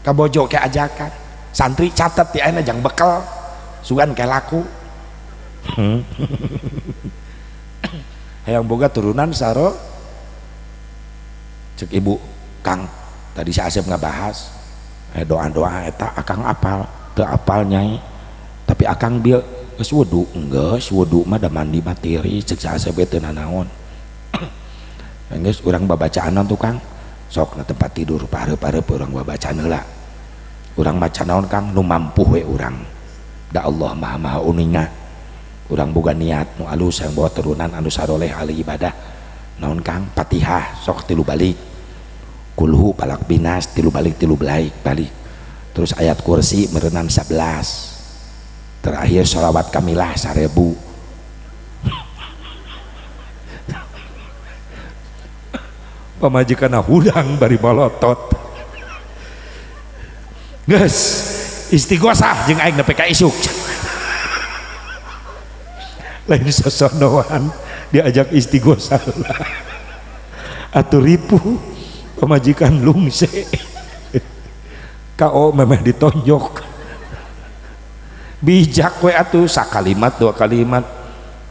kabojo ke ajakan santri catet di ayeuna jang bekel sugan ke laku. Hayang boga turunan saro cek ibu Kang tadi si Asep ngabahas doa-doa eta akang apal teu apal nyai tapi akang bieu geus wudu geus wudu mah da mandi materi cek si Asep teu nanaon. Geus urang babacaan tukang sok na tempat tidur pareup-pareup urang babacaan heula. Urang maca naon Kang nu mampu we urang. Da Allah Maha Maha uninga. Urang boga niat nu alus yang bawa turunan anu saroleh ahli ibadah. Naon Kang Fatihah sok 3 balik. Kulhu palak binas 3 balik 3 balik balik. Terus ayat kursi merenang 11. Terakhir sholawat kamilah 1000. Pamajikan hudang bari molotot. Geus istighosah jeung aing nepi ka isuk. Lain sosonoan diajak istighosah. Atuh ripuh pamajikan lungse. Kao memeh ditonjok. Bijak we atuh sakalimat dua kalimat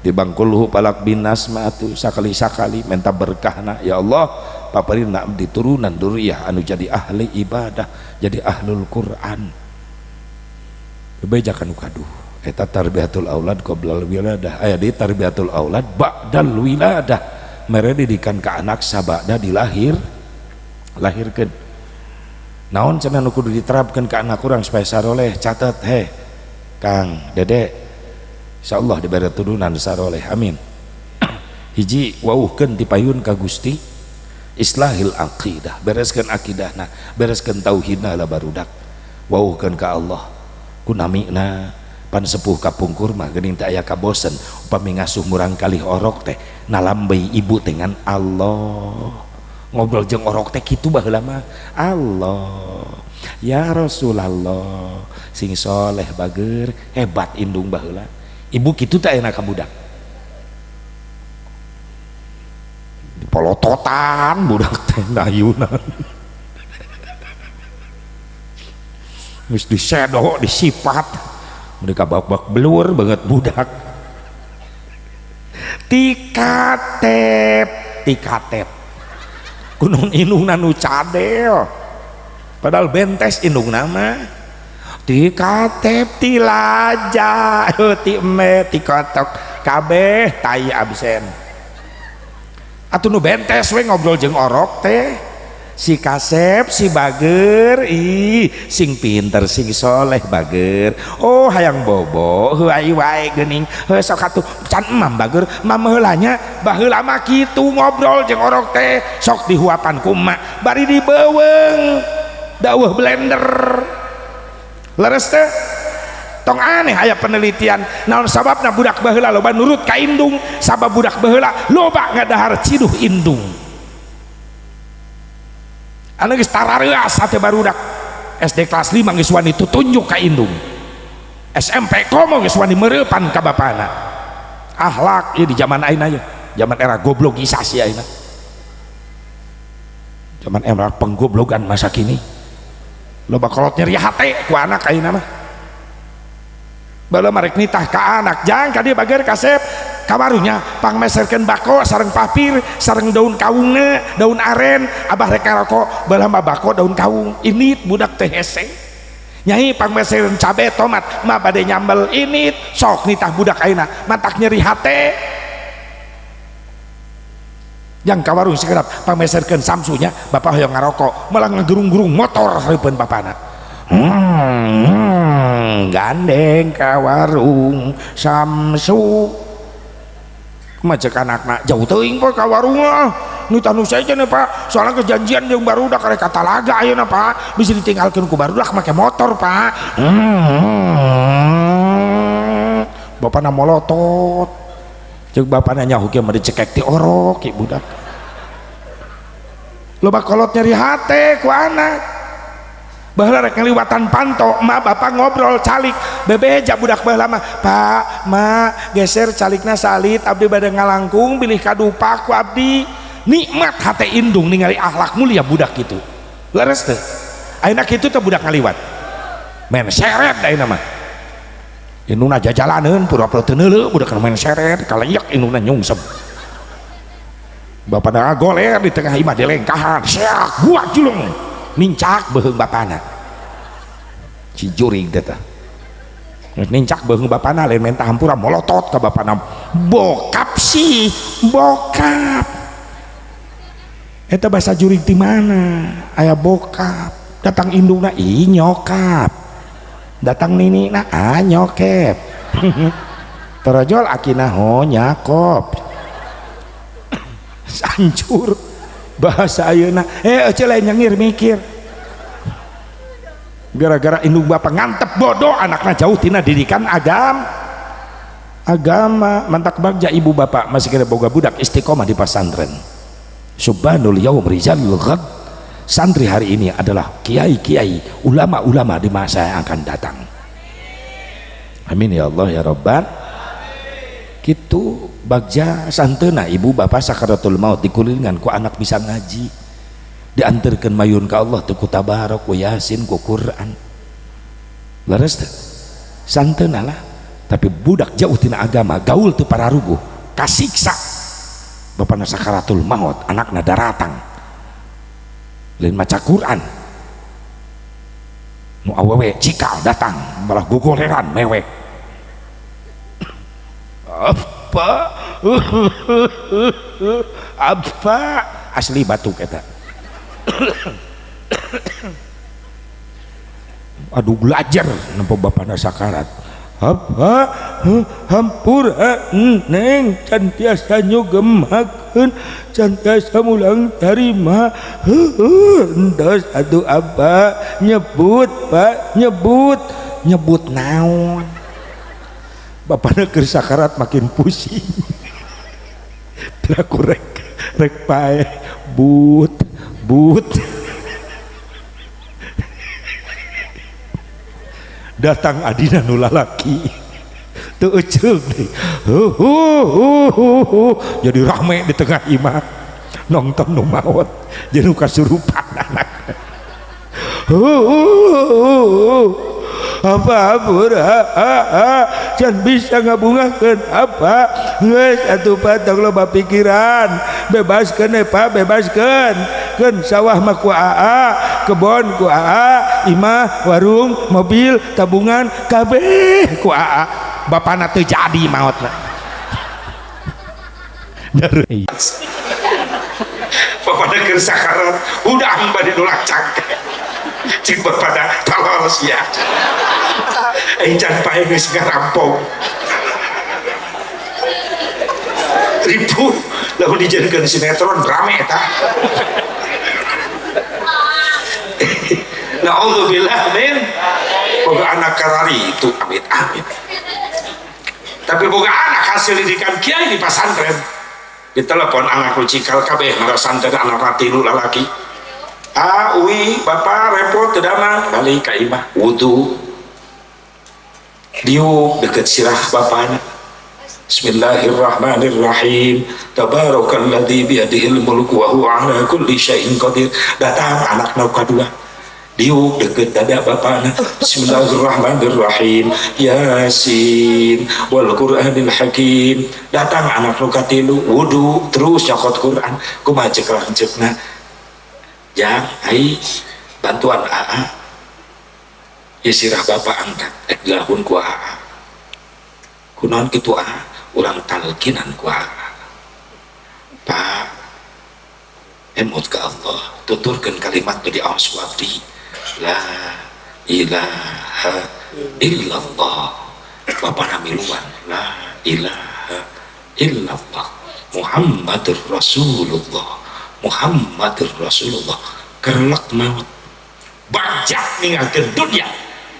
di bangkulhu palak binas mah atuh sakali-sakali minta berkahna ya Allah paparina abdi turunan dzurriyyah anu jadi ahli ibadah jadi ahlul Quran. Bebejakan kaduh eta tarbiyatul aulad qoblal wiladah aya di tarbiyatul aulad ba'dal wiladah mere didikan ka anak sabada dilahir lahirkeun. Naon cenah nu kudu diterapkeun ka anak urang supaya saroleh catet heh Kang Dede insyaallah dibere turunan saroleh amin. Hiji wauhkeun tipayun ka Gusti islahil aqidah bereskeun akidahna bereskeun tauhidna lah barudak wauhkeun ka Allah kunamina pan sepuh kapungkur mah geuning teh aya kabosen upami ngasuh murang kalih orok teh nalambei ibu dengan Allah Ngobrol jeung orok teh kitu baheula mah. Allah ya Rasulullah sing soleh bager hebat indung baheula. Ibu kitu teh enak ka budak. Polototan budak teh dayunan. Geus disedo, disipat. Mereka bak-bak belur banget budak. Tikatep, tikatep. Kunung indungna nu cadel. Padahal bentes indungna mah. Tikatep tilaja, ti eme tikotok kabeh tai absen. Atuh nu bentes we ngobrol jeung orok teh. Si kasep, si bager, ih sing pinter, sing soleh bager. Oh hayang bobo, heuai wae geuning. Heuh sok atuh can emam bager, mam heula nya baheula mah kitu ngobrol jeung orok teh, sok dihuapan ku emak, bari dibeuweung. Daweuh blender. Leres teh? Tong aneh aya penelitian naon sababna budak baheula loba nurut ka indung, sabab budak baheula loba ngadahar ciduh indung. Anu geus tarareuas hate barudak SD kelas 5 geus wani tutunjuk ka indung, SMP komo geus wani meureupan ka bapana. Akhlak ieu di zaman ayeuna ye, zaman era goblogisasi ayeuna, zaman era penggoblogan masa kini. Loba kolot nyeri hate ku anak ayeuna mah. Baheula marek nitah ka anak, jang ka dieu bager kasep kawarunya pangmeserkeun bako sareng papir sareng daun kaungna, daun aren, abah rek ngarokok baheula mah bako daun kaung init budak teh hese. Nyai pangmeserkeun cabe tomat mah bade nyambel init sok nitah budak ayeuna mantak nyeri hate. Jang ka warung sekedap pangmeserkeun samsunya bapak hoyong ngarokok malah ngagerung-gerung motor hareupeun bapana. Gandeng ka warung Samsu macet anakna jauh teuing pak ka warung ah nu tanu saja nih pak soalnya kejanjian jeung barudak karek ka Talaga ayeuna pak bisa ditinggalkeun ku barudak make motor pak. Bapana molotot jeung bapana nyaho ge mah dicekek ti orok ki budak loba kolot nyeri hate ku anak. Baheula rek ngaliwatan panto ma bapak ngobrol calik bebeja budak baheula mah pak ma geser calikna salit abdi bade ngalangkung bilih kadupa ku abdi. Nikmat hate indung ningali akhlak mulia budak kitu. Leres teh ayeuna kitu teh budak ngaliwat main seret ayeuna mah indungna jajalaneun pura-pura teu neuleuh budak main seret kalayak indungna nyungsep bapana goler di tengah imah dilengkahan seak buat julung nincak beuheung bapana si jurig teh tah nincak beuheung bapana lain minta hampura molotot ka bapana bokap sih bokap eta bahasa jurig ti mana aya bokap datang indungna ih nyokap datang ninina ah nyokep torojol akina ho nyakop hancur bahasa ayeuna euceu lain nyengir mikir gara-gara indung bapak ngantep bodoh anakna jauh tina didikan agama mantak bagja ibu bapak masih kira boga budak istiqomah di pasantren. Subhanul yaum rijalul ghad, santri hari ini adalah kiai-kiai ulama-ulama di masa yang akan datang. Amin ya Allah ya Rabbal. Kitu bagja santena ibu bapak sakaratul maut dikulilingan ku anak bisa ngaji diantarkan mayun ka Allah teu ku tabarok ku yasin ku Quran. Leres teu? Santena lah. Tapi budak jauh tina agama gaul teu pararuguh kasiksa bapana sakaratul maut anakna daratang lain maca Quran nu awewe cikal datang malah gogoleran mewek apa apa asli batuk eta. Aduh belajar nempo bapana sakarat apa hampura neng can tiasa nyugemakeun can tiasa mulang tarima entos atuh apa nyebut pak nyebut nyebut naon bapana keur sakarat makin pusing. Teraku rek rek pae but But datang adina nu lalaki teu euceung deui. Jadi rame di tengah imah nonton nu maot jeung nu kasurupan anak. Apa pura can bisa ngabungahkeun apa geus atuh patong loba pikiran bebaskeun we Pak bebaskeun keun sawah mah ku aa kebon ku aa imah warung mobil tabungan kabeh ku aa bapana teu jadi maotna. Bapana keur sakarat hudang bade nolak cangke cing bapana tolol sia aing can pae geus ngarampok ribu lamun dijadikeun sinetron rame eta. Na'udzubillah min boga anak karari itu amit amit tapi boga anak hasil didikan kiai di pasantren ditelepon anak cikal kabeh ngarasanten anak ratilu lalaki ah ui bapak repot teu damang balik ka imah wudu diuk deket sirah bapana. Bismillahirrahmanirrahim tabarakalladzi biyadihil mulku wa huwa ala kulli syai'in qadir. Datang anak nu kadua diuk deket dada bapana. Bismillahirrahmanirrahim Yasin wal Qur'anil Hakim. Datang anak nu katilu wudu terus nyokot Quran kumaha ceuk lanceukna jang ai bantuan aa ya sirah bapak angkat ek dilahun ku aa kunaon kitu aa urang talkinan ku aa Pak emut ka Allah tuturkeun kalimat nu diaos ku abdi la ilaha illallah bapana miluan la ilaha illallah Muhammadur Rasulullah Muhammadur Rasulullah kerlek maut bajak ninggalkeun dunia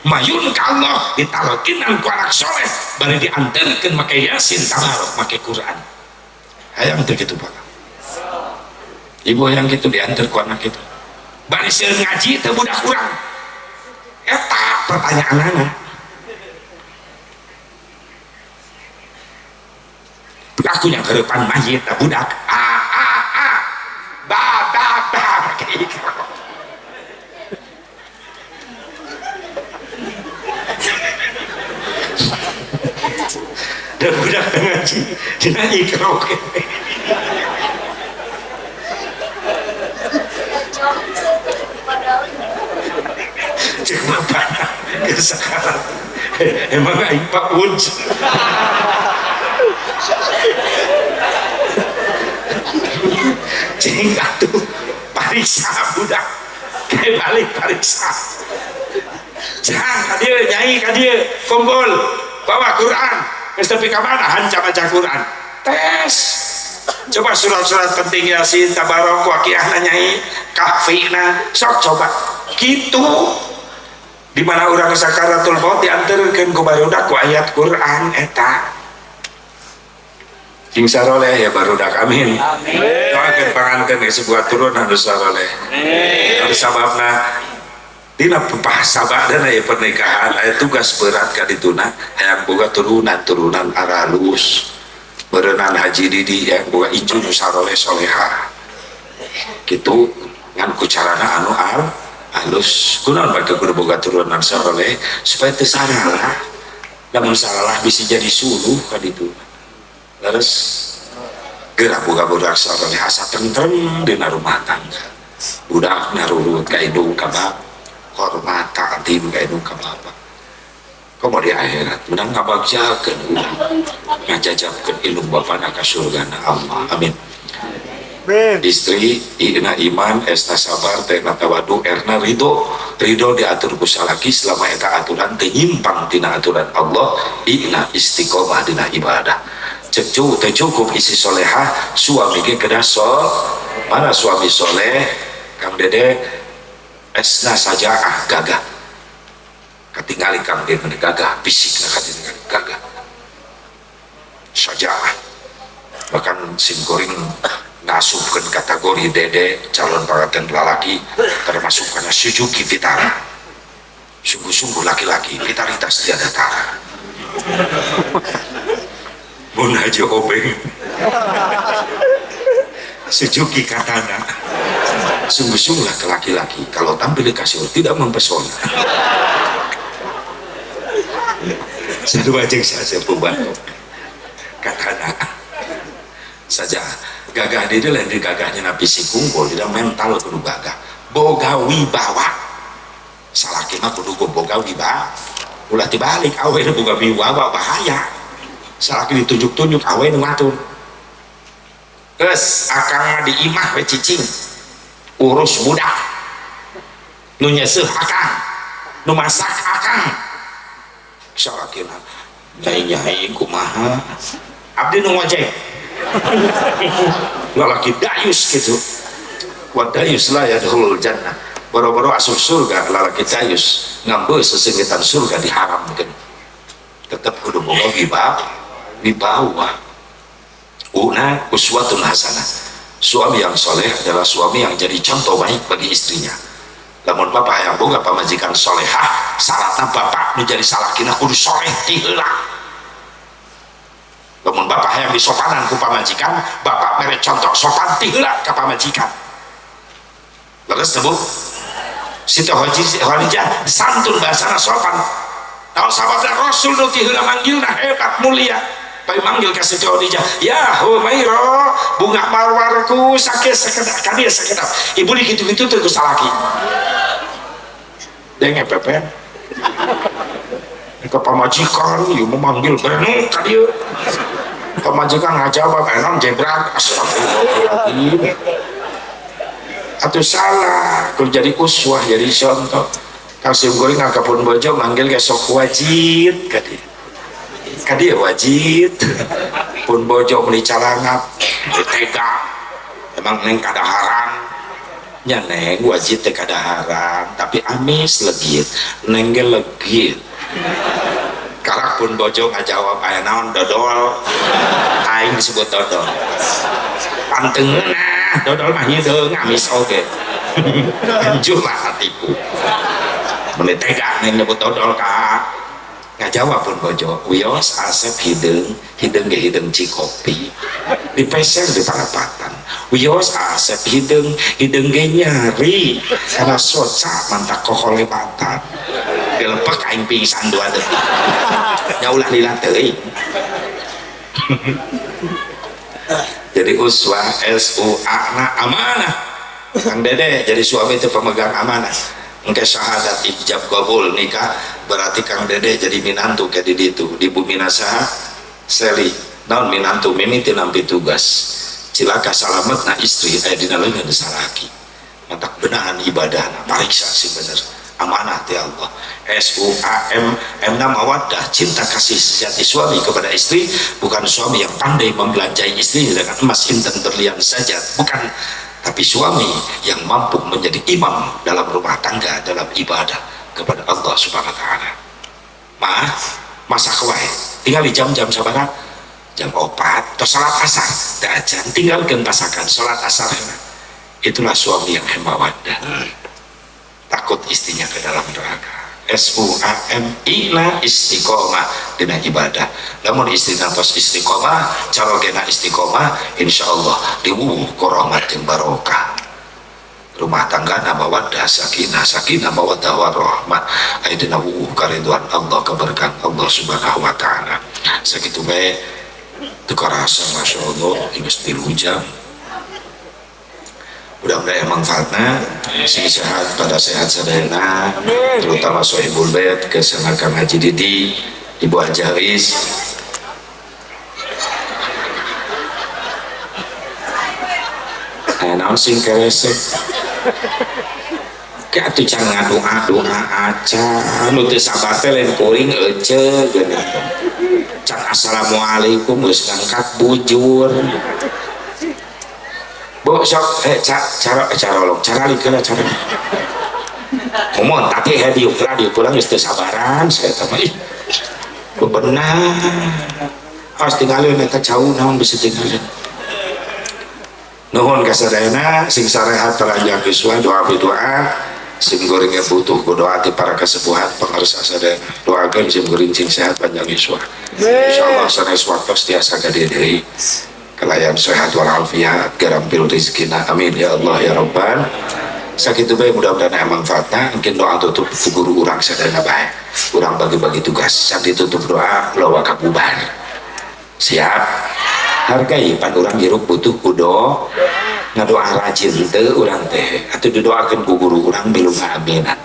mayun ka Allah ditalkinan ku anak soleh bari diantarkeun make Yasin tabarok make Quran hayang teu kitu Pak ibu hayang kitu diantar ku anak kitu bari seueur ngaji teu budak urang eta pertanyaanana aku yang heurepan mayit budak a a a ba ba ba make ikro dan budak ngaji dina ikro cek bapana keur sakarat emang aing Pak Unj cing atuh pariksa budak kayak balik pariksa jang ka dieu nyai ka dieu kumpul bawa Quran geus tepi ka mana hanca baca Quran tes coba surat-surat penting Yasin Tabarok Waqiah nyai Kahfi na sok coba kitu di mana urang sakaratul maut dianterkeun ku barudak ku ayat Quran eta sing saroleh ya barudak amin. Amin. Doakeun pangankeun ge sebuah turunan nu saroleh. Amin. Sababna dina pahasabadana ieu pernikahan aya tugas berat ka dituna hayang boga turunan-turunan aralus. Beureunan Haji Didi hayang boga incu nu saroleh soleha. Kitu ngan ku carana anu alus. Kunaon bae kudu boga turunan saroleh supaya teu saralah. Lamun saralah bisa jadi suluh ka dituna. Terus gerak boga budak saroleh asa tentrem dina rumah tangga budak narurut ka indung ka bapa hormat ta'zim ka indung ka bapa komo di akhirat menang ngabagjakeun urang ngajajabkeun indung bapana ka surgana Allah amin. Istri ina iman esna sabar tena tawadu erna ridho ridho diatur ku salaki selama eta aturan teu nyimpang tina aturan Allah ina istiqomah dina ibadah teu cukup isi solehah suami ge kedah sol mana suami soleh Kang Dede esna sajaah gagah katingali Kang Dede gagah fisikna katingali gagah sajaah bahkan sim kuring Ngasupkeun kategori Dede calon pengantin lalaki termasuk karena Suzuki Vitara. Sungguh-sungguh laki-laki vitalitas tiada tara. Mun Haji Obeng Suzuki Katana. Sungguh-sungguh laki-laki kalau tampil di kasur tidak mempesona. Satu wajib saja pembantu Katana saja gagah diri lain di gagahnya nabi si kungkul tidak mental kudu gagah boga wibawa salaki mah kudu boga wibawa ulah dibalik awe nu boga wibawa bahaya salaki ditunjuk-tunjuk awe nu ngatur geus akang mah di imah we cicing urus budak nu nyeseuh akang nu masak akang salaki mah nyai-nyai kumaha abdi nu ngojek lalaki dayus gitu wa dayus la yadkhulul jannah boro-boro asup surga lalaki dayus ngambil sesenggitan surga diharamkeun tetep kudu boga wibawa una uswatun hasanah. Suami yang soleh adalah suami yang jadi contoh baik bagi istrinya. Lamun bapak yang boga pamajikan solehah salatna bapak menjadi salakina kudu soleh ti heula. Lamun bapak yang disopanan ku pamajikan bapak mere contoh sopan ti heula ka pamajikan. Leres teu Bu? Siti Khadijah santun bahasana sopan. Naon sababna Rasul nu ti heula manggilna hebat mulia. Bae manggil ka Siti Khadijah, ya Humaira, bunga marwarku sakieu sakedap ka dieu sakedap. Ibu di kitu-kitu teu ku salaki. Denge pepen. Ke pamajikan ieu memanggil berenung ka dieu. Pamajikan ngajawab enon jebrak astagfirullahaladzim. Atuh salah, kudu jadi uswah jadi contoh. Kang sim kuring ngakapun bojo manggil ke sok wajid ka dieu. Ka dieu wajid. Pun bojo meuni calangap, tega. Emang neng kadaharan. Nya neng wajid teh kadaharan, tapi amis legit, neng ge legit. Karak pun bojo ngajawab aya naon dodol. Aing disebut dodol. Pantengeunah dodol mah hideung amis oge. Hancur lah hatiku. Meni tega neng nyebut dodol ka. Ngajawab pun bojo, wios asep hideung, hideung ge hideung cikopi. Dipeser di parapatan. Wios asep hideung, hideung ge nyari karena soca mantak kokolebatan. Dilepek aing pingsan 2 detik. Nya ulah lila teuing. Jadi uswah S U A na amanah. Kang Dede jadi suami itu pemegang amanah. Engke syahadat ijab qabul nikah berarti Kang Dede jadi minantu ke di ditu di bumi nasaha seli naon minantu mimiti nampi tugas cilaka salametna istri aya dina leungeun salaki matak benahan ibadahna pariksa sih bener amanah ti Allah. S U A M M na mawaddah cinta kasih sejati suami kepada istri, bukan suami yang pandai membelanjai istri dengan emas intan berlian saja, bukan, tapi suami yang mampu menjadi imam dalam rumah tangga dalam ibadah kepada Allah Subhanahu wa taala. Mah masak wae tinggal di jam-jam sabaraha jam 4 atau salat asar teu acan tinggalkeun pasakan salat asar. Itulah suami yang mawaddah, takut istrinya ke dalam neraka. S U A M I na istiqomah dina ibadah. Lamun istri tos istiqomah, carogena istiqomah, insyaallah diwuh ku rahmat jeung barokah. Rumah tangga na mawaddah sakinah, sakinah mawaddah warahmah. Aya dina wuh karidwan Allah, keberkahan Allah Subhanahu wa taala. Sakitu bae teu karasa masyaallah geus 3 jam. Mudah-mudahan manfaatna, sing sehat pada sehat sadayana, terutama sohibul bait kesana Kang Haji Didi, Ibu Haji Haris. Naon sing keresek? Ke atuh can ngadoa-doa acan, nu teu sabar teh lain kuring ece geuning. Can assalamualaikum geus ngangkat bujur. Bu sok cara cara cara likeun cara. Ngomong tadi hadieu pulang geus teu sabaran saya teh mah ih. Bebenah. Awas tinggalin eta jauh naon bisa tinggalin. Nuhun kasadayana, sing sarehat, panjang yuswa, doa doa. Sim kuring butuh ku doa ti para kesepuhan, pangarsa sadayana. Doakeun sim kuring sing sehat, panjang yuswa. Insyaallah sanes waktos tiasa ka dieu deui. Kalayan sehat walafiat, gampil rezekina. Amin ya Allah ya Rabban. Sakitu bae, mudah-mudahan aya manfaatna. Mungkin doa tutup ku guru urang sadayana bae. Urang bagi-bagi tugas, sampai tutup doa ulah waka bubar. Siap? Hargai, pan urang hirup butuh ku doa. Ngadoa rajin teu urang teh? Atuh didoakeun ku guru urang milu ngaminan.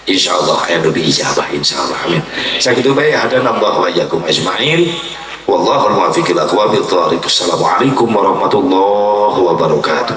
Insyaallah aya nu diijabah, insyaallah, amin. Sakitu bae, hadanallahu wa iyyakum ajmain. Wallahul muwaffiq ila aqwamit thariq. Assalamualaikum warahmatullahi wabarakatuh.